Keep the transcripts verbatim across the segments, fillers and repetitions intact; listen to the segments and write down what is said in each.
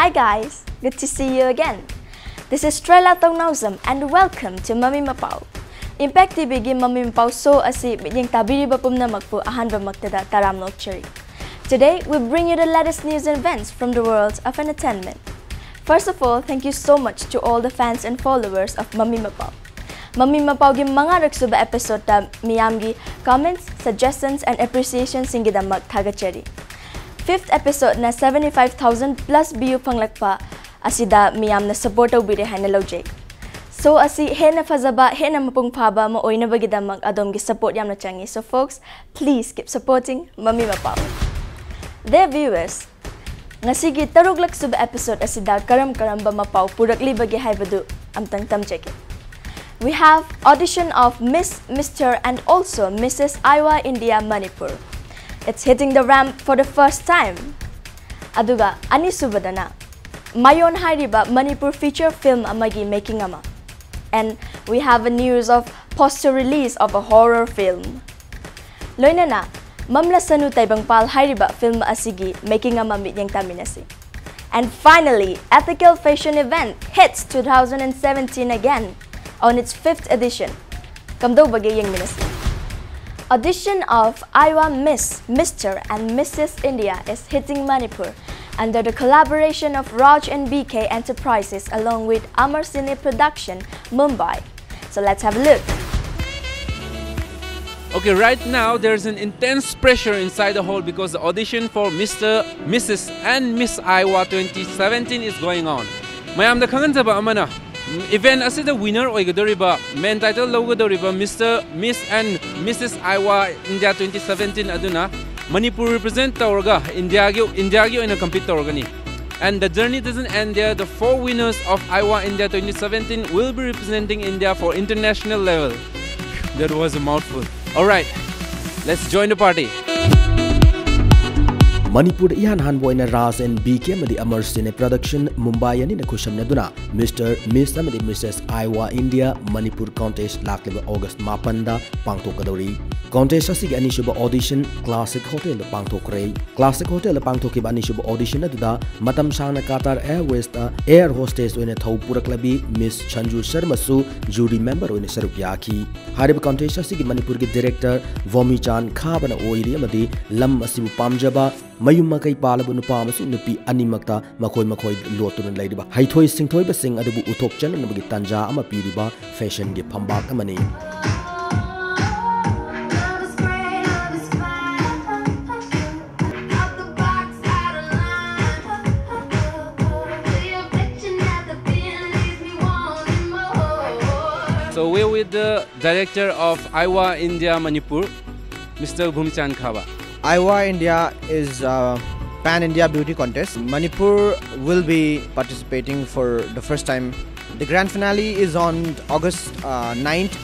Hi guys, good to see you again. This is Trela Taunawzam and welcome to Mami Mapao. Impact T V-ꯒꯤ Mami Mapao show ꯑꯁꯤ ꯃꯤꯠꯌꯦꯡ ꯇꯥꯕꯤꯔꯤꯕ ꯄꯨꯝꯅꯃꯛꯄꯨ ꯑꯍꯥꯟꯕꯃꯛꯇꯗ ꯇꯔꯥꯝꯅ ꯑꯣꯛꯆꯔꯤ. Today, we bring you the latest news and events from the world of entertainment. First of all, thank you so much to all the fans and followers of Mami Mapao. Mami Mapaoꯒꯤ ꯃꯉꯥꯔꯛ ꯁꯨꯕ episode-ꯇ ꯃꯤꯌꯥꯝꯒꯤ comments, suggestions and appreciation-ꯁꯤꯡꯒꯤꯗꯃꯛ ꯊꯥꯒꯠꯆꯔꯤ. Fifth episode-ꯅ seventy five thousand plus view ꯐꯪꯂꯛꯄ ꯑꯁꯤꯗ ꯃꯤꯌꯥꯝꯅ support ꯇꯧꯕꯤꯔꯦ ꯍꯥꯏꯅ ꯂꯧꯖꯩ. Show ꯑꯁꯤ ꯍꯦꯟꯅ ꯐꯖꯕ, ꯍꯦꯟꯅ ꯃꯄꯨꯡ ꯐꯥꯕ ꯑꯃ ꯑꯣꯏꯅꯕꯒꯤꯗꯃꯛ ꯑꯗꯣꯝꯒꯤ support ꯌꯥꯝꯅ ꯆꯪꯉꯤ. So folks, please keep supporting Mami Mapao. Dear viewers, ꯉꯁꯤꯒꯤ ꯇꯔꯨꯛꯂꯛ ꯁꯨꯕ episode ꯑꯁꯤꯗ ꯀꯔꯝ ꯀꯔꯝꯕ ꯃꯄꯥꯎ ꯄꯨꯔꯛꯂꯤꯕꯒꯦ ꯍꯥꯏꯕꯗꯨ ꯑꯝꯇꯪ ꯇꯝꯖꯒꯦ. We have audition of Miss, Mister and also Missus Iowa India Manipur. It's hitting the ramp for the first time. ꯑꯗꯨꯒ ꯑꯅꯤꯁꯨꯕꯗꯅ ꯃꯌꯣꯟ ꯍꯥꯏꯔꯤꯕ ꯃꯅꯤꯄꯨꯔ feature film ꯑꯃꯒꯤ making ꯑꯃ. And we have a news of poster release of a horror film. ꯂꯣꯏꯅꯅ ꯃꯝꯂꯁꯅꯨ ꯇꯥꯏꯕꯪꯄꯥꯜ ꯍꯥꯏꯔꯤꯕ film ꯑꯁꯤꯒꯤ making ꯑꯃ ꯃꯤꯠꯌꯦꯡ ꯇꯥꯃꯤꯟꯅꯁꯤ. And finally, Ethical Fashion Event hits two thousand seventeen again on its fifth edition. ꯀꯝꯗꯧꯕꯒꯦ ꯌꯦꯡꯃꯤꯟꯅꯁꯤ. Audition of Iowa Miss, Mister and Missus India is hitting Manipur under the collaboration of Raj and B K Enterprises along with Amar Cine Production, Mumbai. So let's have a look. Okay, right now there's an intense pressure inside the hall because the audition for Mister, Missus and Miss Iowa twenty seventeen is going on. ꯃꯌꯥꯝꯗ ꯈꯪꯍꯟꯖꯕ ꯑꯃꯅ, event ꯑꯁꯤꯗ winner ꯑꯣꯏꯒꯗꯧꯔꯤꯕ, main title ꯂꯧꯒꯗꯧꯔꯤꯕ Mister, Miss and Missus Iowa India twenty seventeen ꯑꯗꯨꯅ Manipur represent ꯇꯧꯔꯒ ꯏꯟꯗꯤꯌꯥꯒꯤ, ꯏꯟꯗꯤꯌꯥꯒꯤ ꯑꯣꯏꯅ compete ꯇꯧꯔꯒꯅꯤ. And the journey doesn't end there. The four winners of Iowa India twenty seventeen will be representing India for international level. That was a mouthful. Alright, let's join the party. ꯃꯅꯤꯄꯨꯔꯗ ꯏꯍꯥꯟ ꯍꯥꯟꯕ ꯑꯣꯏꯅ ꯔꯥꯖ and B ꯀꯦ ꯑꯃꯗꯤ ꯑꯃꯔ ꯁꯤꯅꯦ production Mumbai ꯑꯅꯤꯅ ꯈꯨꯠꯁꯝꯅꯗꯨꯅ mister, ꯃꯤꯁ ꯑꯃꯗꯤ Mrs ꯑꯥꯏꯋꯥ India Manipur contest ꯂꯥꯛꯂꯤꯕ August ꯃꯥꯄꯟꯗ ꯄꯥꯡꯊꯣꯛꯀꯗꯧꯔꯤ꯫ ꯀꯣꯟꯇꯦꯁ ꯑꯁꯤꯒꯤ ꯑꯅꯤꯁꯨꯕ ꯑꯣꯗꯤꯁꯟ ꯀ꯭ꯂꯥꯁꯤꯛ ꯍꯣꯇꯦꯜꯗ ꯄꯥꯡꯊꯣꯛꯈ꯭ꯔꯦ꯫ ꯀ꯭ꯂꯥꯁꯤꯛ ꯍꯣꯇꯦꯜꯗ ꯄꯥꯡꯊꯣꯛꯈꯤꯕ ꯑꯅꯤꯁꯨꯕ ꯑꯣꯗꯤꯁꯟ ꯑꯗꯨꯗ ꯃꯇꯝ ꯁꯥꯡꯅ ꯀꯇꯥꯔ ꯑꯦꯌꯔꯋꯦꯁꯇ ꯑꯦꯌꯔ ꯍꯣꯁꯇꯦꯁ ꯑꯣꯏꯅ ꯊꯧ ꯄꯨꯔꯛꯂꯕꯤ ꯃꯤꯁ ꯁꯟꯖꯨ ꯁꯔꯃꯁꯨ ꯖꯨꯔꯤ ꯃꯦꯝꯕꯔ ꯑꯣꯏꯅ ꯁꯔꯨꯛ ꯌꯥꯈꯤ꯫ ꯍꯥꯏꯔꯤꯕ ꯀꯣꯟꯇꯦꯁ ꯑꯁꯤꯒꯤ ꯃꯅꯤꯄꯨꯔꯒꯤ ꯗꯤꯔꯦꯛꯇꯔ ꯚꯣꯃꯤꯆꯥꯟ ꯈꯥꯕꯅ ꯑꯣꯏꯔꯤ ꯑꯃꯗꯤ ꯂꯝ ꯑꯁꯤꯕꯨ ꯄꯥꯝꯖꯕ, ꯃꯌꯨꯝ ꯃꯀꯩ ꯄꯥꯜꯂꯕ ꯅꯨꯄꯥ ꯑꯃꯁꯨꯡ ꯅꯨꯄꯤ ꯑꯅꯤꯃꯛꯇ ꯃꯈꯣꯏ ꯃꯈꯣꯏ ꯂꯣꯠꯇꯨꯅ ꯂꯩꯔꯤꯕ ꯍꯩꯊꯣꯏ ꯁꯤꯡꯊꯣꯏꯕꯁꯤꯡ ꯑꯗꯨꯕꯨ ꯎꯊꯣꯛꯆꯅꯅꯕꯒꯤ ꯇꯥꯟꯖꯥ ꯑꯃ ꯄꯤꯔꯤꯕ ꯐꯦꯁꯟꯒꯤ ꯐꯝꯕꯥꯛ ꯑꯃꯅꯤ꯫ So we're with the director of Aiwa India Manipur, Mister Bhumichan Khaba. Aiwa India is a pan-India beauty contest. Manipur will be participating for the first time. The grand finale is on August uh, ninth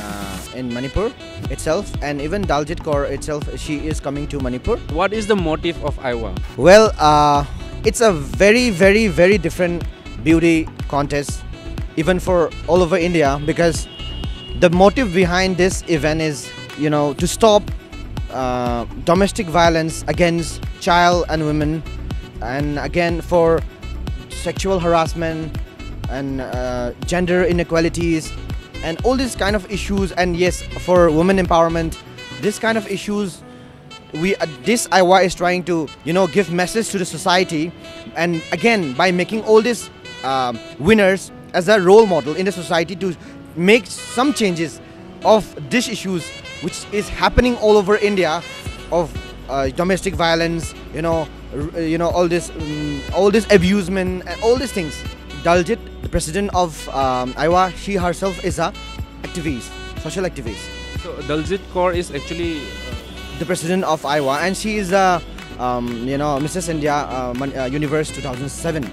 uh, in Manipur itself, and even Daljit Kaur itself, she is coming to Manipur. What is the motive of Aiwa? Well, uh, it's a very, very, very different beauty contest, even for all over India, because the motive behind this event is, you know, to stop uh, domestic violence against child and women, and again for sexual harassment and uh, gender inequalities and all these kind of issues. And yes, for women empowerment, this kind of issues, we uh, this Aiwa is trying to, you know, give message to the society, and again by making all these um, winners as a role model in the society to make some changes of these issues which is happening all over India, of uh, domestic violence, you know, r- you know, all this um, all this abusement and all these things. Daljit, the president of um, Aiwa, she herself is a activist, social activist. So Daljit Kaur is actually uh, the president of Aiwa, and she is a um, you know, Missus India uh, Mon- uh, Universe two thousand seven.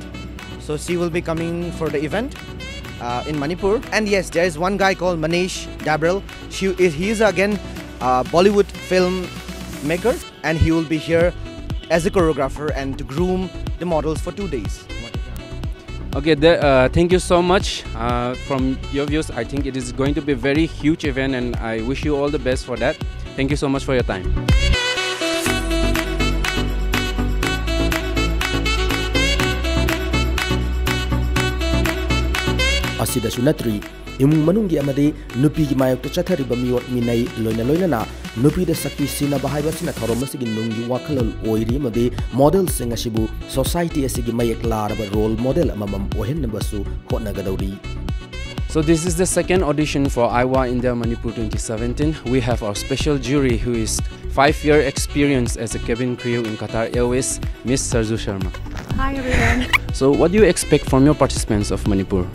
So she will be coming for the event uh, in Manipur. And yes, there is one guy called Manish Dabrel. She is, he is again a Bollywood filmmaker, and he will be here as a choreographer and to groom the models for two days. Okay, the, uh, thank you so much. Uh, from your views, I think it is going to be a very huge event, and I wish you all the best for that. Thank you so much for your time. ꯑꯁꯤꯗꯁꯨ ꯅꯠꯇ꯭ꯔꯤ, ꯏꯃꯨꯡ ꯃꯅꯨꯡꯒꯤ ꯑꯃꯗꯤ ꯅꯨꯄꯤꯒꯤ ꯃꯥꯌꯣꯛꯇ ꯆꯠꯊꯔꯤꯕ ꯃꯤꯑꯣꯠ ꯃꯤꯅꯩ, ꯂꯣꯏꯅ ꯂꯣꯏꯅꯅ ꯅꯨꯄꯤꯗ ꯁꯛꯇꯤ ꯁꯤꯟꯅꯕ ꯍꯥꯏꯕ ꯑꯁꯤꯅ ꯊꯧꯔꯝ ꯑꯁꯤꯒꯤ ꯅꯨꯡꯒꯤ ꯋꯥꯈꯜꯂꯣꯟ ꯑꯣꯏꯔꯤ ꯑꯃꯗꯤ ꯃꯣꯗꯦꯜꯁꯤꯡ ꯑꯁꯤꯕꯨ ꯁꯣꯁꯥꯏꯇꯤ ꯑꯁꯤꯒꯤ ꯃꯌꯦꯛ ꯂꯥꯔꯕ ꯔꯣꯜ ꯃꯣꯗꯦꯜ ꯑꯃꯃꯝ ꯑꯣꯏꯍꯟꯅꯕꯁꯨ ꯍꯣꯠꯅꯒꯗꯧꯔꯤ꯫ So this is the second audition for IWA India Manipur twenty seventeen. We have our special jury who is five-year experience as a cabin crew in Qatar Airways, Miss Sarju Sharma. Hi everyone. So what do you expect from your participants of Manipur?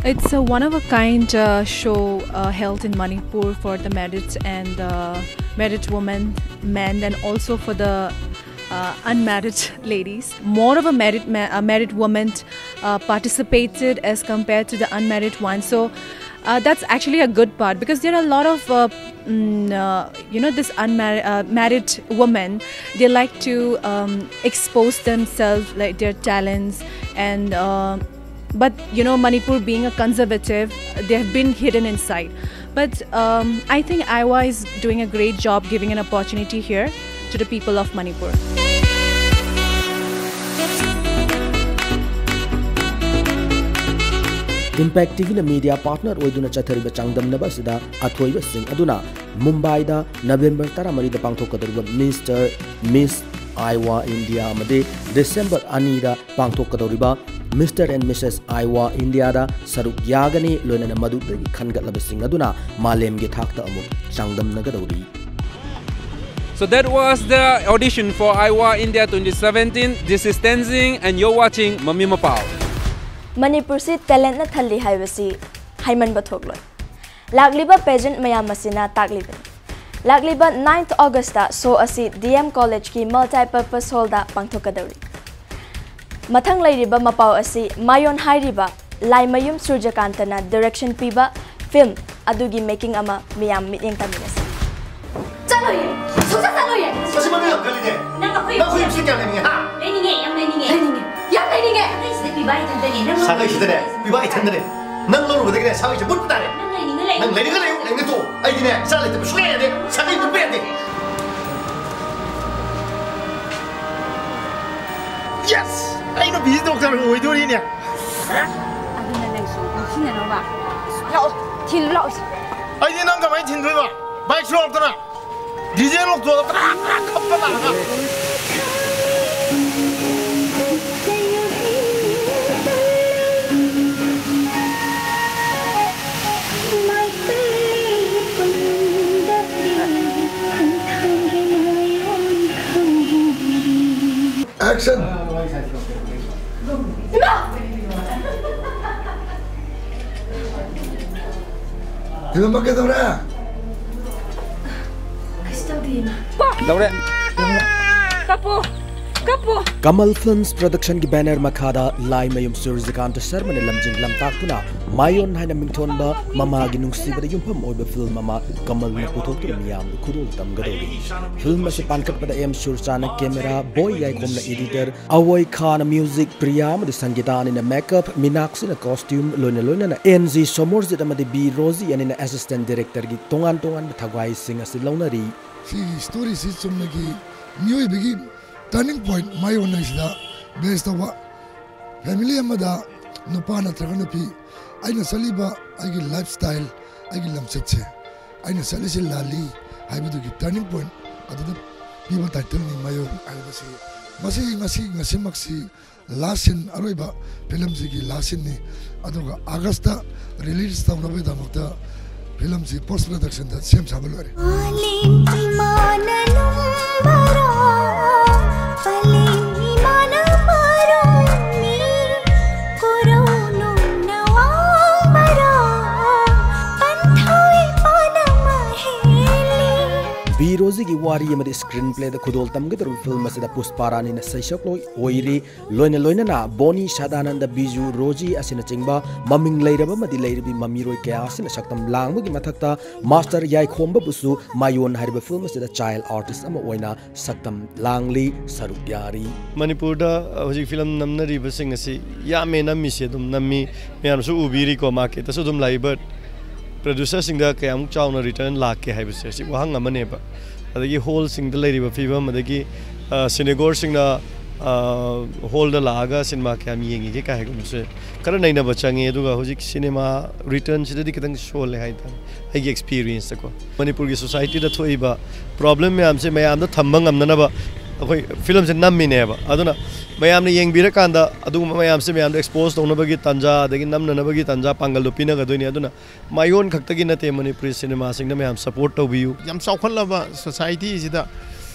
It's a one of a kind uh, show uh, held in Manipur for the married and uh, married women, men, and also for the uh, unmarried ladies. More of a married ma- a married woman uh, participated as compared to the unmarried one. So uh, that's actually a good part because there are a lot of uh, mm, uh, you know this unmarried uh, married women. They like to um, expose themselves, like their talents, and uh, but you know Manipur being a conservative, they have been hidden inside. But um, I think IWA is doing a great job giving an opportunity here to the people of Manipur. Impact TVꯅ media partner ꯑꯣꯏꯗꯨꯅ ꯆꯠꯊꯔꯤꯕ ꯆꯥꯡꯗꯝꯅꯕ ꯑꯁꯤꯗ ꯑꯊꯣꯏꯕꯁꯤꯡ ꯑꯗꯨꯅ ꯃꯨꯝꯕꯥꯏꯗ November ꯇꯔꯥꯃꯔꯤꯗ ꯄꯥꯡꯊꯣꯛꯀꯗꯧꯔꯤꯕ Mister Miss IWA India ꯑꯃꯗꯤ ꯗꯤꯁꯦꯝꯕꯔ ꯑꯅꯤꯗ ꯄꯥꯡꯊꯣꯛꯀꯗꯧꯔꯤꯕ Mister and Missus IWA Indiaꯗ ꯁꯔꯨꯛ ꯌꯥꯒꯅꯤ꯫ ꯂꯣꯏꯅꯅ ꯃꯗꯨꯗꯒꯤ ꯈꯟꯒꯠꯂꯕꯁꯤꯡ ꯑꯗꯨꯅ ꯃꯥꯂꯦꯝꯒꯤ ꯊꯥꯛꯇ ꯑꯃꯨꯛ ꯆꯥꯡꯗꯝꯅꯒꯗꯧꯔꯤ꯫ So that was the audition for IWA India twenty seventeen. This is Tenzing and you're watching Mami Mapao. ꯃꯅꯤꯄꯨꯔꯁꯤ ꯇꯦꯂꯦꯟꯠꯅ ꯊꯜꯂꯤ ꯍꯥꯏꯕꯁꯤ ꯍꯥꯏꯃꯟꯕ ꯊꯣꯛꯂꯣꯏ꯫ ꯂꯥꯛꯂꯤꯕ ꯄꯦꯖꯦꯟꯠ ꯃꯌꯥꯝ ꯑꯁꯤꯅ ꯇꯥꯛꯂꯤꯕꯅꯤ꯫ ꯂꯥꯛꯂꯤꯕ ꯅꯥꯏꯟꯊ ꯑꯣꯒꯁꯇ ꯁꯣ ꯑꯁꯤ ꯗꯤ ꯑꯦꯝ ꯀꯣꯂꯦꯖꯀꯤ ꯃꯜꯇꯤꯄꯔꯄꯁ ꯍꯣꯜꯗ ꯄꯥꯡꯊꯣꯛꯀꯗꯧꯔꯤ꯫ ꯃꯊꯪ ꯂꯩꯔꯤꯕ ꯃꯄꯥꯎ ꯑꯁꯤ ꯃꯥꯌꯣꯟ ꯍꯥꯏꯔꯤꯕ ꯂꯥꯏꯃꯌꯨꯝ ꯁꯨꯔꯖꯀꯥꯟꯇꯅ ꯗꯤꯔꯦꯛꯁꯟ ꯄꯤꯕ ꯐꯤꯜꯝ ꯑꯗꯨꯒꯤ ꯃꯦꯀꯤꯡ ꯑꯃ ꯃꯤꯌꯥꯝ ꯃꯤꯠꯌꯦꯡ ꯇꯝꯃꯤꯟꯅꯁꯤ꯫ ꯆꯠꯂꯣꯏꯌꯦ꯫ ꯁꯨꯡꯆꯠ ꯆꯠꯂꯣꯏꯌꯦ꯫ ꯃꯁꯤ ꯃꯃꯤꯡ ꯌꯥꯝ ꯀꯜꯂꯤꯅꯦ꯫ ꯅꯪ ꯌꯥꯝ ꯂꯩꯅꯤꯡꯉꯦ, ꯍꯥ? ꯂꯩꯅꯤꯡꯉꯦ, ꯌꯥꯝ ꯂꯩꯅꯤꯡꯉꯦ꯫ ꯂꯩꯅꯤꯡꯉꯦ, ꯌꯥꯝ ꯂꯩꯅꯤꯡꯉꯦ꯫ ꯁꯥꯒꯩꯁꯤꯗ ꯄꯤꯕꯥ ꯏꯊꯟꯗꯅꯦ꯫ ꯅꯪ ꯁꯥꯒꯩꯁꯤꯗꯅꯦ, ꯂꯧꯔꯨꯕꯗꯒꯤꯅꯦ, ꯁꯥꯒꯩꯁꯦ ꯃꯨꯠꯄ ꯇꯥꯔꯦ꯫ ꯅꯪ ꯂꯩꯅꯤꯡꯉ ꯂꯩꯌꯨ꯫ ꯅꯪ ꯂꯩꯅꯤꯡꯉ ꯂꯩꯌꯨ, ꯂꯩꯅꯤꯡꯉ ꯇꯣꯛꯑꯣ꯫ ꯑꯩꯗꯤꯅꯦ, ꯏꯆꯥ ꯂꯩꯇꯕ ꯁꯨꯡꯌꯥ ꯌꯥꯗꯦ꯫ ꯁꯥꯒꯩ ꯃꯨꯠꯄ ꯌꯥꯗꯦ꯫ Yes! ꯑꯩ ꯅꯨꯄꯤꯁꯤ ꯗꯣꯛꯇꯔ ꯑꯣꯏꯗꯣꯔꯤꯅꯦ꯫ ꯑꯗꯨꯅ ꯅꯪꯁꯨ ꯉꯥꯎꯁꯤꯟꯅꯅꯕ꯫ ꯂꯥꯛꯑꯣ, ꯊꯤꯜꯂꯨ ꯂꯥꯛꯑꯣ꯫ ꯑꯩꯗꯤ ꯅꯪ ꯀꯃꯥꯏꯅ ꯊꯤꯟꯗꯣꯏꯕ? ꯕꯥꯏꯛꯁꯨ ꯌꯥꯎꯗꯅ꯫ ꯗꯤꯖꯦ ꯂꯣꯛꯇꯣ ꯀ꯭ꯔꯥꯛ ꯀ꯭ꯔꯥꯛ ꯈꯞꯄ ꯂꯥꯛꯑꯒ꯫ Action! ꯏꯕꯦꯝꯃ, ꯀꯩꯗꯧꯔꯦ? ꯀꯩꯁꯨ ꯇꯧꯗꯦ, ꯏꯃꯥ꯫ ꯂꯧꯔꯦ꯫ ꯀꯞꯄꯨ, ꯀꯞꯄꯨ꯫ ꯀꯃꯜ ꯐꯤꯜꯝꯁ ꯄ꯭ꯔꯗꯛꯁꯟꯒꯤ ꯕꯦꯅꯔ ꯃꯈꯥꯗ ꯂꯥꯏꯃꯌꯨꯝ ꯁꯨꯔꯖꯤꯀꯥꯟꯇ ꯁꯔꯃꯅ ꯂꯝꯖꯤꯡ ꯂꯝꯇꯥꯛꯇꯨꯅ ꯃꯥꯏꯑꯣꯟ ꯍꯥꯏꯅ ꯃꯤꯡꯊꯣꯟꯕ ꯃꯃꯥꯒꯤ ꯅꯨꯡꯁꯤꯕꯗ ꯌꯨꯝꯐꯝ ꯑꯣꯏꯕ ꯐꯤꯜꯝ ꯑꯃ ꯀꯃꯜꯅ ꯄꯨꯊꯣꯛꯇꯨꯅ ꯃꯤꯌꯥꯝꯗ ꯈꯨꯗꯣꯜ ꯇꯝꯒꯗꯧꯔꯤ꯫ ꯐꯤꯜꯝ ꯑꯁꯤ ꯄꯥꯟꯈꯠꯄꯗ ꯑꯦꯝ ꯁꯨꯔꯆꯥꯟꯅ ꯀꯦꯃꯦꯔꯥ, ꯕꯣꯏ ꯌꯥꯏꯈꯣꯝꯅ ꯏꯗꯤꯇꯔ, ꯑꯋꯣꯏ ꯈꯥꯅ ꯃ꯭ꯌꯨꯖꯤꯛ, ꯄ꯭ꯔꯤꯌꯥ ꯑꯃꯗꯤ ꯁꯪꯒꯤꯇꯥꯅꯤꯅ ꯃꯦꯀꯞ, ꯃꯤꯅꯥꯛꯁꯤꯅ ꯀꯣꯁꯇ꯭ꯌꯨꯝ, ꯂꯣꯏꯅ ꯂꯣꯏꯅꯅ ꯑꯦꯟ ꯖꯤ ꯁꯣꯃꯣꯔꯖꯤꯠ ꯑꯃꯗꯤ ꯕꯤ ꯔꯣꯖꯤ ꯑꯅꯤꯅ ꯑꯦꯁꯤꯁꯇꯦꯟꯠ ꯗꯤꯔꯦꯛꯇꯔꯒꯤ ꯇꯣꯉꯥꯟ ꯇꯣꯉꯥꯟꯕ ꯊꯧꯒꯥꯏꯁꯤꯡ ꯑꯁꯤ ꯂꯧꯅꯔꯤ꯫ ꯁꯤꯒꯤ ꯁ꯭ꯇꯣꯔꯤꯁꯤ ꯆꯨꯝꯅꯒꯤ ꯃꯤꯑꯣꯏꯕꯒꯤ ꯇꯔꯅꯤꯡ ꯄꯣꯏꯟꯠ ꯃꯥꯏꯑꯣꯟ ꯍꯥꯏꯁꯤꯗ ꯕꯦꯁ ꯇꯧꯕ ꯐꯦꯃꯤꯂꯤ ꯑꯃꯗ ꯅꯨꯄꯥ ꯅꯠꯇ꯭ꯔꯒ ꯅꯨꯄꯤ, ꯑꯩꯅ ꯆꯠꯂꯤꯕ ꯑꯩꯒꯤ ꯂꯥꯏꯐ ꯁ꯭ꯇꯥꯏꯜ, ꯑꯩꯒꯤ ꯂꯝꯆꯠꯁꯦ, ꯑꯩꯅ ꯆꯠꯂꯤꯁꯤ ꯂꯥꯜꯂꯤ ꯍꯥꯏꯕꯗꯨꯒꯤ ꯇꯔꯅꯤꯡ ꯄꯣꯏꯟꯠ ꯑꯗꯨꯗ ꯄꯤꯕ ꯇꯥꯏꯇꯜꯅꯤ ꯃꯥꯏꯑꯣꯟ ꯍꯥꯏꯕꯁꯤ꯫ ꯃꯁꯤ ꯉꯁꯤ, ꯉꯁꯤꯃꯛꯁꯤ ꯂꯥꯁ ꯁꯤꯟ, ꯑꯔꯣꯏꯕ ꯐꯤꯂꯝꯁꯤꯒꯤ ꯂꯥꯁ ꯁꯤꯟꯅꯤ꯫ ꯑꯗꯨꯒ ꯑꯥꯒꯁꯇ ꯔꯤꯂꯤꯁ ꯇꯧꯅꯕꯒꯤꯗꯃꯛꯇ ꯐꯤꯂꯝꯁꯤ ꯄꯣꯁ ꯄ꯭ꯔꯗꯛꯁꯟꯗ ꯁꯦꯝ ꯁꯥꯕ ꯂꯣꯏꯔꯦ꯫ ꯃꯥꯂꯦꯝ ꯏꯃꯥꯅ ꯂꯨꯝꯕꯔꯣ, ꯄꯂꯦꯝ ꯏꯃꯥꯅ ꯃꯔꯨꯝꯃꯤ, ꯀꯣꯔꯧꯅꯨꯡꯅ ꯋꯥꯡꯕꯔꯣ, ꯄꯟꯊꯧ ꯏꯄꯥꯅ ꯃꯍꯦꯜꯂꯤ꯫ ꯕꯤ ꯔꯣꯖꯤꯒꯤ ꯋꯥ ꯋꯥꯔꯤ ꯑꯃꯗꯤ screenplay ꯗ ꯈꯨꯗꯣꯜ ꯇꯝꯒꯗꯧꯔꯤꯕ film ꯑꯁꯤꯗ ꯄꯨꯁꯄꯥ ꯔꯥꯅꯤꯅ ꯁꯩꯁꯛꯂꯣꯏ ꯑꯣꯏꯔꯤ꯫ ꯂꯣꯏꯅ ꯂꯣꯏꯅꯅ ꯕꯣꯅꯤ, ꯁꯗꯥꯅꯟꯗ, ꯕꯤꯖꯨ, ꯔꯣꯖꯤ ꯑꯁꯤꯅꯆꯤꯡꯕ ꯃꯃꯤꯡ ꯂꯩꯔꯕ ꯑꯃꯗꯤ ꯂꯩꯔꯕꯤ ꯃꯃꯤꯔꯣꯏ ꯀꯌꯥ ꯑꯁꯤꯅ ꯁꯛꯇꯝ ꯂꯥꯡꯕꯒꯤ ꯃꯊꯛꯇ ꯃꯥꯁꯇꯔ ꯌꯥꯏꯈꯣꯝꯕꯕꯨꯁꯨ ꯃꯥꯌꯣꯟ ꯍꯥꯏꯔꯤꯕ film ꯑꯁꯤꯗ child artist ꯑꯃ ꯑꯣꯏꯅ ꯁꯛꯇꯝ ꯂꯥꯡꯂꯤ, ꯁꯔꯨꯛ ꯌꯥꯔꯤ꯫ ꯃꯅꯤꯄꯨꯔꯗ ꯍꯧꯖꯤꯛ film ꯅꯝꯅꯔꯤꯕꯁꯤꯡ ꯑꯁꯤ ꯌꯥꯝꯃꯦ, ꯅꯝꯃꯤꯁꯦ ꯑꯗꯨꯝ ꯅꯝꯃꯤ, ꯃꯌꯥꯝꯁꯨ ꯎꯕꯤꯔꯤꯀꯣ, market ꯇꯁꯨ ꯑꯗꯨꯝ ꯂꯥꯛꯏ꯫ But producer ꯁꯤꯡꯗ ꯀꯌꯥꯃꯨꯛ ꯆꯥꯎꯅ return ꯂꯥꯛꯀꯦ ꯍꯥꯏꯕꯁꯦ ꯁꯤ ꯋꯥꯍꯪ ꯑꯃꯅꯦꯕ꯫ ꯑꯗꯒꯤ hall ꯁꯤꯡꯗ ꯂꯩꯔꯤꯕ ꯐꯤꯕꯝ, ꯑꯗꯒꯤ, ꯑ, ꯁꯤꯅꯦꯒꯣꯔꯁꯤꯡꯅ, ꯑ, hall ꯗ ꯂꯥꯛꯑꯒ ꯁꯤꯅꯦꯃꯥ ꯀꯌꯥꯝ ꯌꯦꯡꯉꯤꯒꯦ ꯀꯥꯏ ꯍꯥꯏꯒꯨꯝꯕꯁꯦ ꯈꯔ ꯅꯩꯅꯕ ꯆꯪꯉꯤ꯫ ꯑꯗꯨꯒ ꯍꯧꯖꯤꯛ ꯁꯤꯅꯦꯃꯥ return ꯁꯤꯗꯗꯤ ꯈꯤꯇꯪ ꯁꯣꯜꯂꯦ ꯍꯥꯏꯇꯥꯔꯦ, ꯑꯩꯒꯤ experience ꯇꯀꯣ꯫ ꯃꯅꯤꯄꯨꯔꯒꯤ society ꯗ ꯊꯣꯛꯏꯕ problem ꯃꯌꯥꯝꯁꯦ ꯃꯌꯥꯝꯗ ꯊꯝꯕ ꯉꯝꯅꯅꯕ ꯑꯩꯈꯣꯏ film ꯁꯦ ꯅꯝꯃꯤꯅꯦꯕ꯫ ꯑꯗꯨꯅ ꯃꯌꯥꯝꯅ ꯌꯦꯡꯕꯤꯔꯀꯥꯟꯗ ꯑꯗꯨꯒꯨꯝꯕ ꯃꯌꯥꯝꯁꯦ ꯃꯌꯥꯝꯗ expose ꯇꯧꯅꯕꯒꯤ ꯇꯥꯟꯖꯥ, ꯑꯗꯒꯤ ꯅꯝꯅꯅꯕꯒꯤ ꯇꯥꯟꯖꯥ ꯄꯥꯡꯒꯜꯗꯣ ꯄꯤꯅꯒꯗꯣꯏꯅꯤ꯫ ꯑꯗꯨꯅ ꯃꯥꯌꯣꯟ ꯈꯛꯇꯒꯤ ꯅꯠꯇꯦ, ꯃꯅꯤꯄꯨꯔꯤ ꯁꯤꯅꯦꯃꯥꯁꯤꯡꯗ ꯃꯌꯥꯝ support ꯇꯧꯕꯤꯌꯨ꯫ ꯌꯥꯝ ꯆꯥꯎꯈꯠꯂꯕ society ꯁꯤꯗ